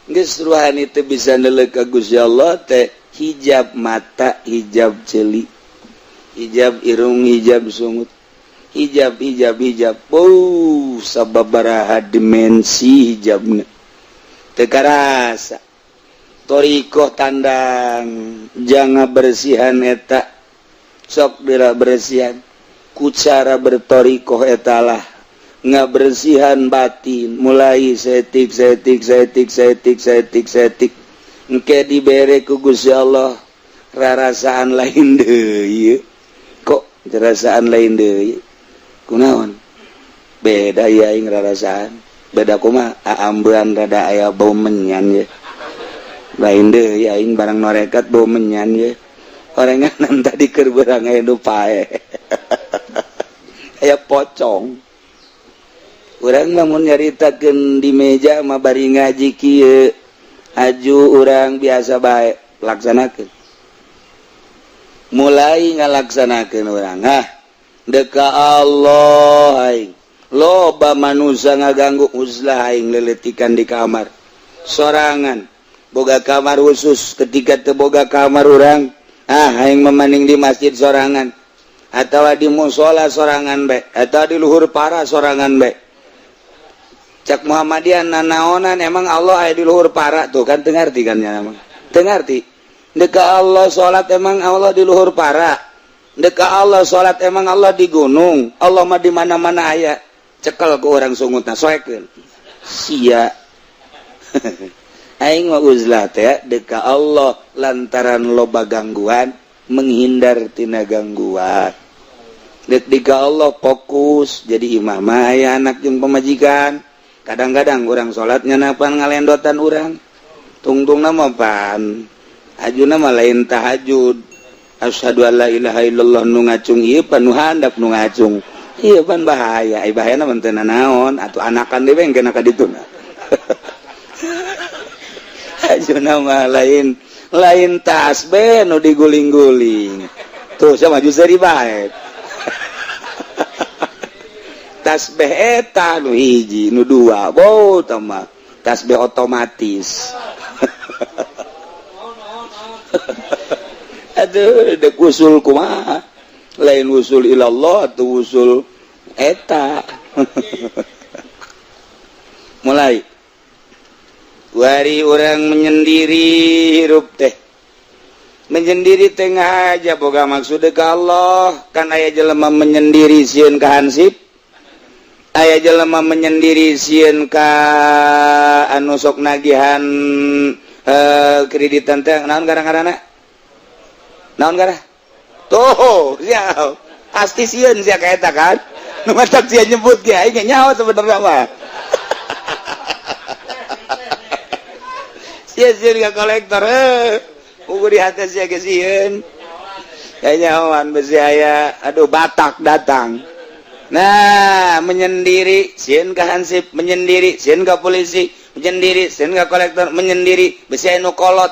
geus ruhani teu bisa neuleuh ka Gusti Allah teh hijab mata hijab ceuli hijab irung hijab sungut hijab hijab hijab oh sababaraha dimensi hijabna teu karasa thoriqoh tandang jangan bersihan eta sok dira bersihan Ku cara bertorikoh etalah ngabersihan batin, mulai setik setik setik setik setik setik, engke dibere ku Gusti Allah rarasaan lain deui. Kok rarasaan lain deui? Kunaon beda ya aing rarasaan beda? Kumaha? Aambean rada aya bau menyan ya, lain deui aing barang norekat bau menyan ya. Orenganan tadi keur beurang aya nu pae, aya pocong. Urang lamun nyaritakeun di meja mah bari ngaji kieu, aju urang biasa bae laksanakeun, mulai ngalaksanakeun urang, ah, deka Allah aing loba manusia ngaganggu, uzlah aing, leletikan di kamar sorangan, boga kamar khusus. Ketika teu boga kamar urang, ah, aing memaning di masjid sorangan atau di musola sorangan bae atau di luhur para sorangan bae. Cak Muhammadiyah, nanaonan emang Allah aya di luhur para? Tuh kan teu ngarti kan ya, emang teu ngarti. Deka Allah salat, emang Allah di luhur para? Deka Allah salat, emang Allah di gunung? Allah mah di mana-mana aya. Cekel ku urang sungutna, soekeun sia. Aing mah uzlah teh deka Allah lantaran loba gangguan, menghindar tina gangguan. Dek dika Allah fokus jadi imam mah aya anak jeung pamajikan. Kadang-kadang urang salatnya napan ngalendotan urang tungtung nama pan ajuna mah lain tahajud, asyhadu alla ilaha illallah nu ngacung ieu pan, nu handap nu ngacung ieu pan. Bahaya ai, bahayana mah teu naon atuh, anakan deui kena ka dituna. Ajuna mah lain lain tasbih nu diguling-guling tuh, sama maju seri bae tasbih eta nu hiji nu dua bo mah tasbih otomatis. Aduh, dek usul kumaha? Lain usul ilallah atau usul eta. Mulai wari orang menyendiri, hirup teh menyendiri tengah aja boga maksud ke Allah kan. Aya jelema menyendiri sieun ka hansip, aya jelema menyendiri sieun ka anu sok nagihan kreditan teh. Naon gara-garana? Naon gara tuh? Siap, pasti sieun sia ka eta kan. Nu matak sia nyebut ge aing nyaho sebenarnya mah. Sia sieun ka kolektor, ukur di hati sia ge sieun. Kanyahoan besi aya, aduh, Batak datang. Nah, menyendiri sieun ka hansip, menyendiri sieun ka polisi, menyendiri sieun ka kolektor, menyendiri besi aya nu kolot,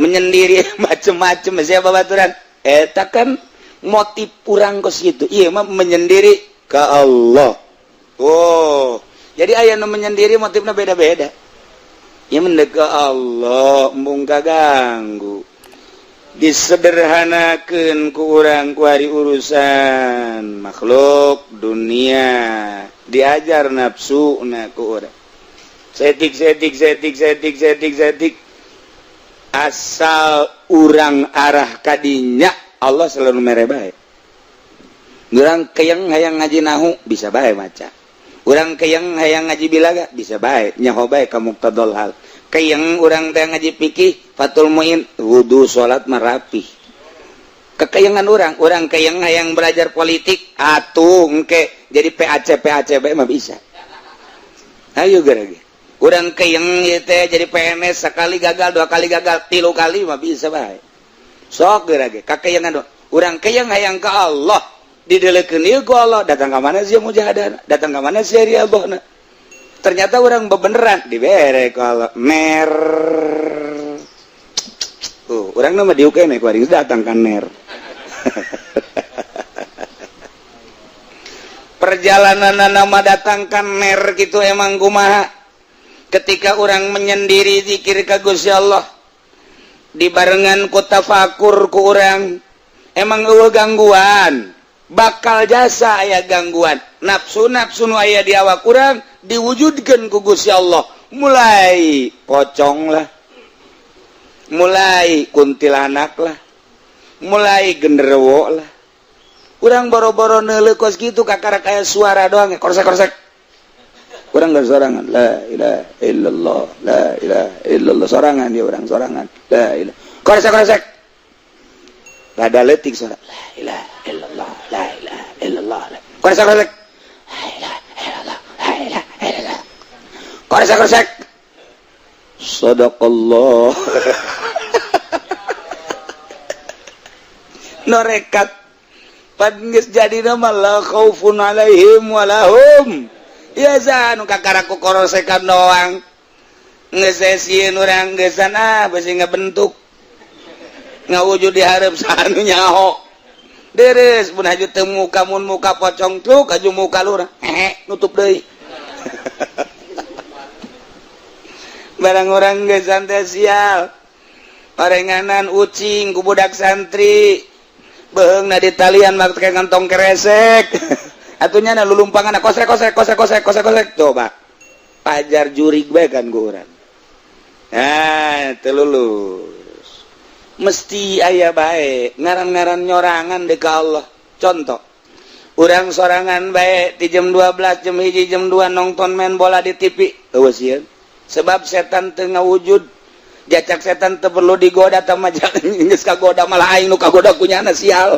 menyendiri macem-macem besi babaturan. Eta kan motif urang kos gitu. Ieu mah menyendiri ka Allah. Oh, jadi aya nu menyendiri motifna beda-beda. Ieu mendek ka Allah, embung kaganggu. Disederhanakeun ku urang ku hari urusan makhluk dunia, diajar nafsu na ku urang setik setik setik setik setik setik, asal urang arah kadinya Allah selalu mere bae. Urang keyeng hayang ngaji nahu bisa bae maca, urang keyeng hayang ngaji bilaga bisa bae, nyaho bae ka muqtadol hal. Keyeng urang teh ngaji fikih Fathul Muin, wudu salat marapih kekeyengan urang. Urang keyeng hayang belajar politik atuh engke jadi PAC PAC bae mah bisa. Ayo gerage urang keyeng ieu teh jadi PNS, sekali gagal, dua kali gagal, tilu kali mah bisa bae. Sok gerage kakeyengan urang keyeng hayang ka Allah, didelekeun ieu ku Allah. Datang ka mana sia mujahadah, datang ka mana sia riadohna? Ternyata orang bebeneran dibere ku Allah ner. Tuh orang nama diuk kene ku aing datang kan ner. Perjalanan nama datangkan ner gitu emang kumaha? Ketika orang menyendiri zikir ka Gusti Allah dibarengan ku tafakur ku urang, emang eueuh gangguan? Bakal jasa aya gangguan nafsu. Nafsu nu aya di awak urang diwujudkan ku Gusti Allah, mulai pocong lah, mulai kuntilanak lah, mulai genderuwo lah. Urang boro-boro neuleuh kos kitu, kakara kayak suara doang, korsek-korsek. Urang gak sorangan, la ilaha illallah, la ilaha illallah, sorangan ya, urang sorangan, la ilaha, korsek-korsek. Rada leutik suara, la ilaha illallah, la ilaha illallah, korsek-korsek, la ilaha illallah, la ilaha illallah, korsek-korsek. Sadaqallah. Norekat pan geus jadi nama la khaufun alaihim walahum ya nu kakara ku korosekan doang geus sieun urang geusan ah beusi ngabentuk ngawujud di hareup saha nu nyaho deres mun haju teu muka, mun muka pocong truk haju muka lurah hehe nutup deui. Barang orang geusan teh sial orenganan ucing ku budak santri beheungna di talian make kantong keresek atunya na lulumpangan kosrek kosrek kosrek kosrek kosrek kosrek. Coba pajar jurig bae kan ku urang. Nah, teu lulus mesti aya bae ngaran-ngaran nyorangan deui ka Allah. Contoh urang sorangan bae di jam 12, jam 1, jam 2 nonton main bola di TV, eueuh sieun sebab setan teu ngawujud. Jacak setan teu perlu digoda tama geus kagoda, malah aing nu kagoda kunyana sial.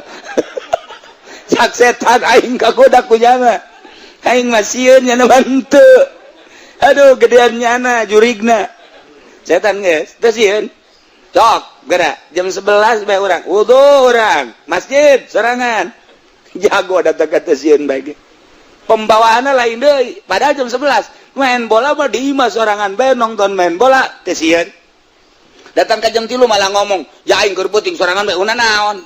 Cak setan aing kagoda kunyana, aing mah sieun nyana mah henteu. Aduh, gedean nyana jurigna setan geus teu sieun. Cok gerak jam 11 bae urang wudu, urang masjid sorangan jago datang ka teu sieun bae ge. Pembawaanna lain deui, padahal jam 11 main bola mah di imah sorangan bae nonton main bola teu sieun. Datang ke jam 3 malah ngomong ya aing keur peuting sorangan bae una naon,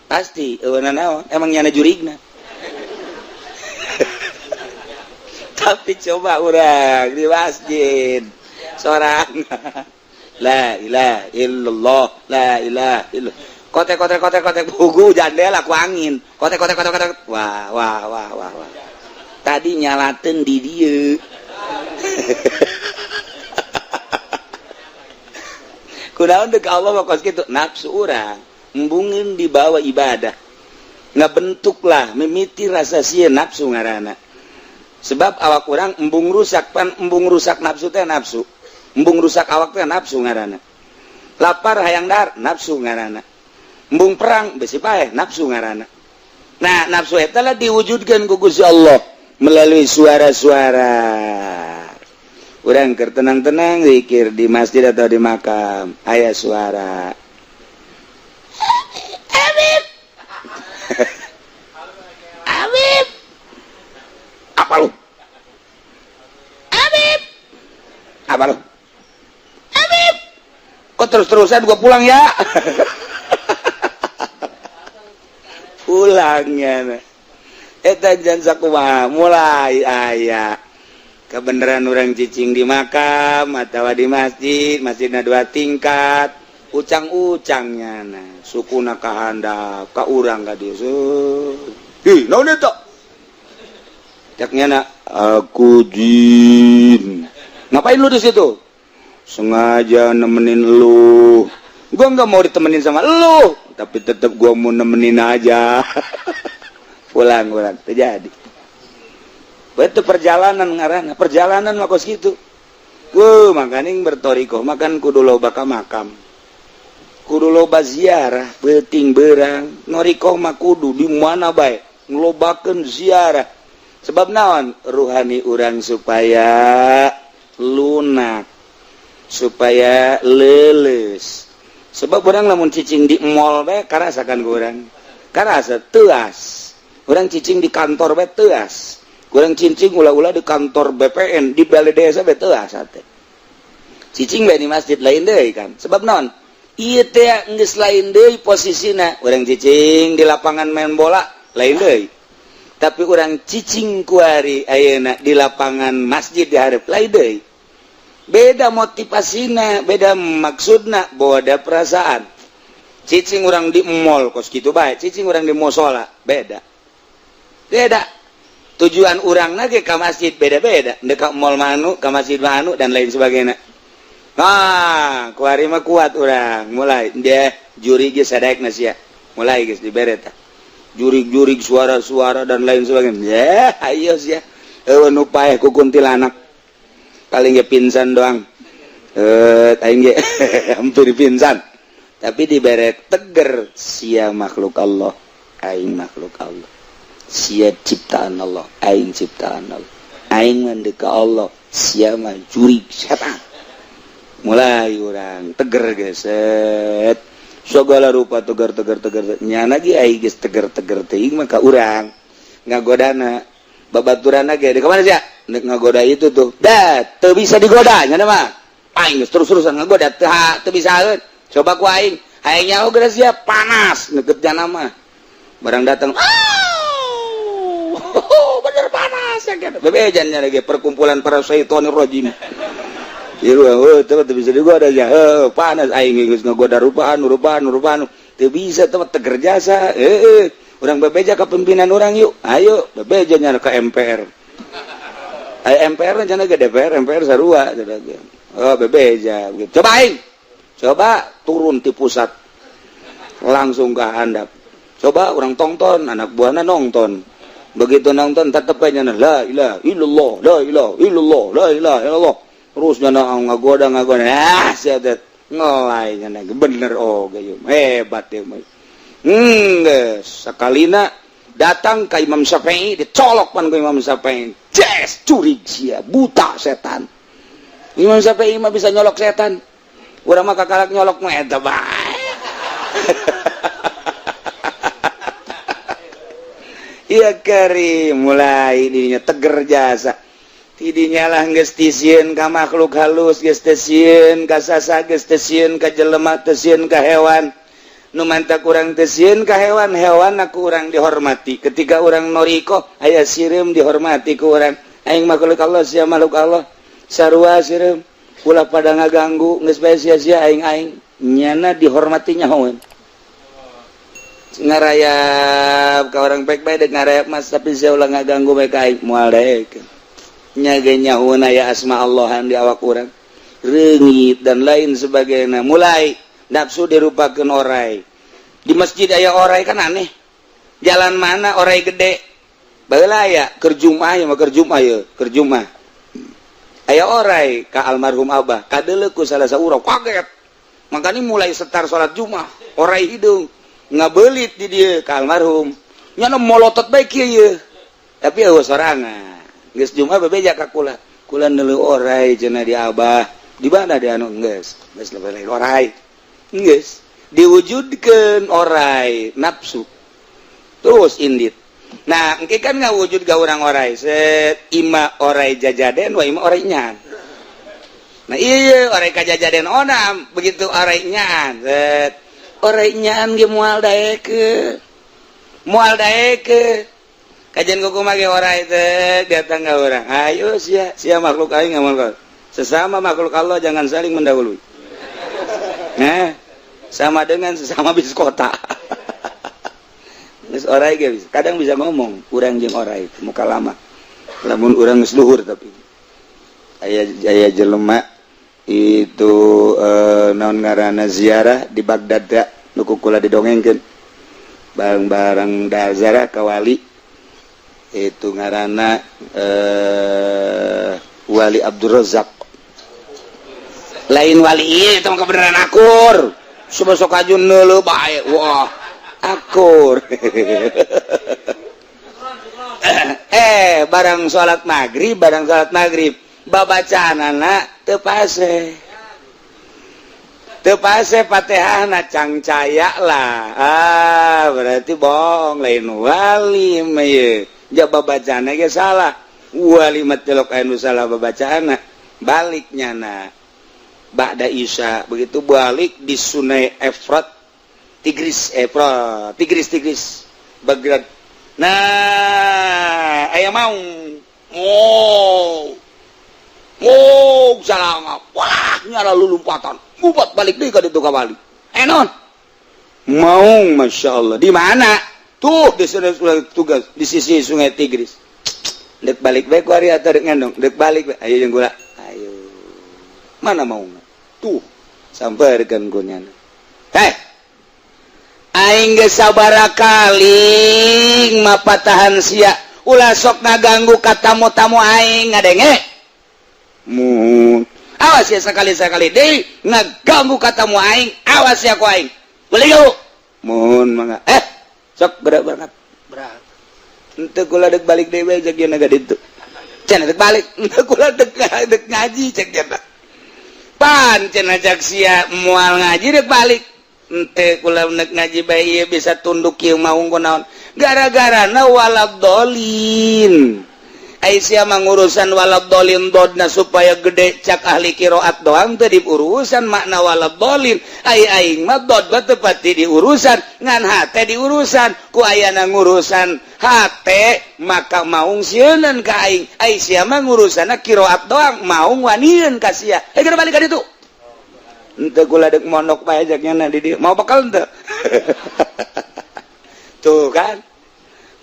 pasti una naon, emang nyana jurigna. Tapi coba urang di masjid sorangan, la ilaha illallah, la ilaha illallah, kotek kotek kotek kotek, bugu jandela ku angin, kotek kotek kotek kotek, wah wah wah wah wah, tadi nyalaten di dieu. Kunaon deuk Allah mah kos kitu, nafsu urang embungeun dibawa ibadah ngabentuklah mimiti rasa sieun nafsu ngaranna. Sebab awak urang embung rusak, pan embung rusak nafsu teh nafsu, embung rusak awak teh nafsu ngaranna. Lapar hayang dahar nafsu ngaranna, embung perang besi paeh nafsu ngaranna. Nah, nafsu eta lah diwujudkeun ku Gusti Allah melalui suara-suara. Urang keur tenang-tenang zikir di masjid atau di makam, aya suara Habib Habib, apa lu Habib, apa lu Habib, kok terus-terusan gua pulang ya. Pulangnya eta jan sakumaha mulai aya kebenaran orang cicing di makam atau di masjid, masjidna dua tingkat, ucang-ucangnya nah sukuna kahandap ka urang ka dieu. Hi, naon eta? Caknya na aku jin. Ngapain lu di situ? Sengaja nemenin lu. Gua nggak mau ditemenin sama lu, tapi tetap gua mau nemenin aja. Pulang urang terjadi. Betul perjalanan ngaranna, perjalanan mah kos kitu. Wuh, makaning bertorikoh makan kudu loba ka makam. Kudu loba ziarah, peuting beurang, norikoh mah kudu di mana bae ngelobakeun ziarah. Sebab naon? Ruhani urang supaya lunak, supaya leuleus. Sebab urang lamun cicing di mall bae karasakan ku urang. Karasa teuas. Urang cicing di kantor bae teuas. Kurang cincing ulah-ulah di kantor BPN di balai desa bae teuas ate. Cicing bae di masjid lain deui kan. Sebab naon? Ieu teh geus lain deui posisina. Urang cicing di lapangan main bola lain deui. Tapi urang cicing kuari ayeuna di lapangan masjid di hareup lain deui. Beda motivasina, beda maksudna, beda perasaan. Cicing urang di mall kos kitu bae, cicing urang di musola beda. Beda. Tujuan urang lagi ke masjid beda-beda, dekat mall manu, ke masjid manu dan lain sebagainya. Nah, kuari mah kuat urang, mulai dia juri geus sadaek sia. Mulai geus dibere tah. Jurig-jurig, suara-suara, dan lain sebagainya. Ya, ayo sih ya. Eueuh nu paeh ku kuntilanak. Paling ge pingsan doang. Eh, aing ge hampir pingsan. Tapi dibere teger, sia makhluk Allah, aing makhluk Allah. Sia ciptaan Allah, aing ciptaan Allah. Aing mah ka Allah, sia mah jurig setan. Mulai urang teger geset. Segala rupa tegar, tegar, tegar. Nyana ge ai geus teger-teger teuing mah ka urang ngagodana, babaturana ge di kemana sih nek ngagoda itu tuh dah teu bisa digoda. Nyana mah aing geus terus-terusan ngagoda teu teu bisaeun. Coba ku aing hayang nyaho geus sia panas ngeukeut jana mah barang datang, oh, bener panas ya kan. Bebejan nya lagi perkumpulan para syaitonir rajim. Iya, oh, teu bisa digoda ya. Heuh, panas aing geus ngagoda rupa anu, rupa anu, rupa anu. Teu bisa teh, teger jasa. Heeh. Urang bebeja ke pimpinan urang yuk. Ayo, bebeja nya ke MPR. Ayo MPR cenah ge DPR, MPR sarua cenah ge. Oh, bebeja. Coba aing. Coba turun di pusat. Langsung ke handap. Coba orang tonton, anak buahna nonton. Begitu nonton tetep aja la ilaha illallah, la ilaha illallah, la ilaha illallah. Terus nyana ngagoda ngagoda, ah sia teh ngelai nyana bener. Oh, gayu hebat ya mah. Geus sakalina datang ka Imam Syafi'i, dicolok pan ku Imam Syafi'i. Jes curig sia, buta setan. Imam Syafi'i mah bisa nyolok setan. Urang mah kakalak nyolok mah eta bae. Iya kari mulai dirinya teger jasa. Tidinya lah geus tisieun ka makhluk halus, geus teu sieun ka sasa, geus teu sieun ka jelema, teu sieun ka hewan. Nu manta kurang teu sieun ka hewan, hewan aku urang dihormati. Ketika urang noriko aya sireum dihormati ku urang. Aing makhluk Allah, sia makhluk Allah. Sarua sireum. Ulah pada ngaganggu, geus bae sia-sia aing-aing. Nyana dihormati nyahoeun. Ngarayap ka orang baik bae dek ngarayap mas, tapi sia ulah ngaganggu bae ka aing, moal daek. Nyage nyahoeun aya asma Allahan di awak urang. Reungit dan lain sebagainya. Mulai nafsu dirupakeun orai. Di masjid aya orai kan aneh. Jalan mana orai gede? Baheula aya keur Jumaah ya mah, keur Jumaah ye, keur Jumaah. Aya orai ka almarhum Abah, kadeuleu ku salah saurang kaget. Makanya mulai setar salat Jumaah, orai hidung ngabelit di dieu ka almarhum. Nyana molotot bae kieu ye. Tapi eueuh sorangan. Geus Jumaah bebeja ka kula. Kula neuleuh orai cenah di Abah. Di mana di anu geus? Geus lain orai. Geus diwujudkeun orai nafsu. Terus indit. Nah, engke kan ngawujud ga urang orai. Set ima orai jajaden wa ima orai nyaan. Nah, iya orai kajajaden onam, begitu orai nyaan. Set orai nyaan ge moal daekeun. Moal daekeun. Kajian kuku mage orai teh datang ka urang. Ayo sia, sia makhluk aing ngamal. Sesama makhluk Allah jangan saling mendahului. Nah, sama dengan sesama bis kota. Geus orai ge bisa. Kadang bisa ngomong urang jeung orai muka lama. Lamun urang geus luhur, tapi aya aya jelema itu naon ngaranna, ziarah di Baghdad da nu ku kula didongengkeun. Bareng-bareng da ziarah ka wali itu ngaranna Wali Abdul Razak, lain wali ieu, itu mah kebenaran akur. Coba sok aju neuleuh bae, wah akur. Eh, barang salat maghrib, barang salat maghrib, babacaanana teu pase, teu pase Fatihahna, cangcaya lah. Ah, berarti bohong, lain wali mah ieu. Jaba bacaanna ge salah. Wali mah tilok anu salah babacaanna. Balik nyana ba'da Isya, begitu balik di Sungai Efrat, Tigris, Efrat, Tigris, Tigris, Baghdad. Nah, aya maung. Oh. Oh, salah. Wah, nyala lulumpatan. Ngubat balik deui ka ditu ka wali. Eh, non. Maung, masya Allah. Di mana? Tuh di sungai tugas di sisi Sungai Tigris. Dek balik bae ku ari atau dek ngendong? Dek balik bae. Ayo jeung kula. Ayo. Mana maung? Tuh, sampeurkeun ku nyana. Hei. Aing geus sabaraha kali mapatahan sia, ulah sok ngaganggu ka tamu-tamu aing, ngadenge? Muhun. Awas ya, sekali-sekali deui ngaganggu ka tamu aing, awas ya ku aing. Boleh gak? Muhun, mangga. Eh, sok gerak, berangkat. Berangkat. Henteu, kula dek balik deui bae, cek ka ditu. Cenah dek balik, henteu, kula dek dek ngaji, cek dia. Pan cenah cek sia moal ngaji dek balik. Henteu, kula nek ngaji bae ieu bisa tunduk kieu maung kunaon. Gara-gara na waladolin. Ai sia mah ngurusan waladolin dodna supaya gede cak ahli qiraat doang, teu diurusan makna waladolin. Ai aing mah dod mah teu pati diurusan, ngan hate diurusan. Ku ayana ngurusan hate maka maung sieunan ka aing. Ai sia mah ngurusanna qiraat doang, maung wanieun ka sia. Eh, geura balik ka ditu. Henteu, kula dek mondok bae, cek nya di dieu. Mau bekal henteu? Tuh kan.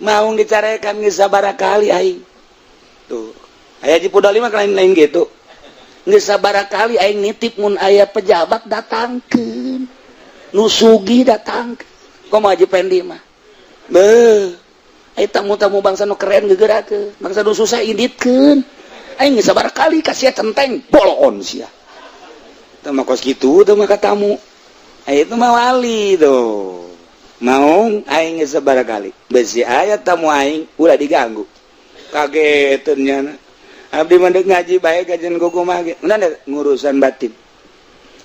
Maung dicarekan geus sabaraha kali aing. Tuh. Aya Haji Pudoli mah lain-lain gitu. Geus sabaraha kali aing nitip, mun aya pejabat datangkeun. Nu sugih datangkeun. Komo Haji Pendi mah. Beuh. Aya tamu-tamu bangsa nu keren geugerakeun, bangsa nu susah inditkeun. Aing geus sabaraha kali kasih centeng bolon sia. Teu mah kos kitu teu mah ka tamu. Aya itu mah wali tuh. Maung aing geus sabaraha kali. Besi aya tamu aing ulah diganggu. Kageteun nya. Abdi mah deuk ngaji bae kajian kumaha ge. Ngurusan batin.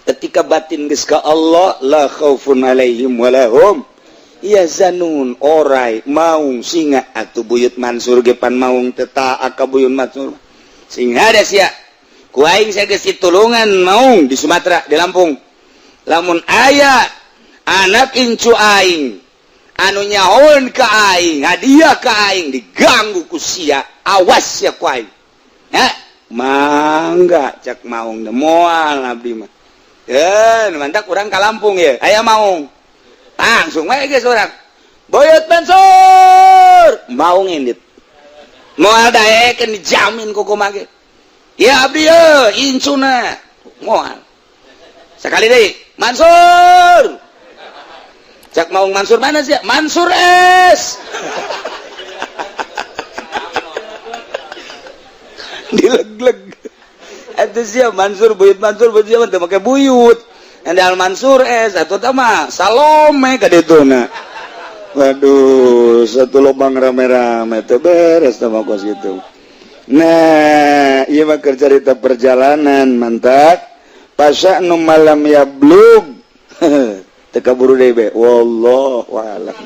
Ketika batin geus ka Allah, la khaufun alaihim walahum yahzanun. Orai maung singa atuh Buyut Mansur ge pan maung teu taat ka Buyut Mansur. Sing ada sia. Ku aing geus ditulungan maung di Sumatera, di Lampung. Lamun aya anak incu aing anu nyahoeun ka aing, hadiah ka aing diganggu ku sia, awas ya ku aing. Ya, mangga cak maung, moal abdi mah. Eh, mantap urang ka Lampung ya. Aya maung. Langsung wae geus urang. Buyut Mansur, maung indit. Moal daekeun, dijamin ku kumaha ge. Ya abdi ye, incuna. Moal. Sekali deui, Mansur. Cak maung, Mansur mana sih? Mansur S. Dileg-leg. Eta sia Mansur, Buyut Mansur, buyut sia teu make buyut. Endal Mansur S atuh teh mah Salome ka dituna. Waduh, satu lubang rame-rame teu beres teh mah kos kitu. Nah, ieu mah keur carita perjalanan mantap. Pasya nu malam ya blug. Teu kaburu deui be. Wallahu a'lam.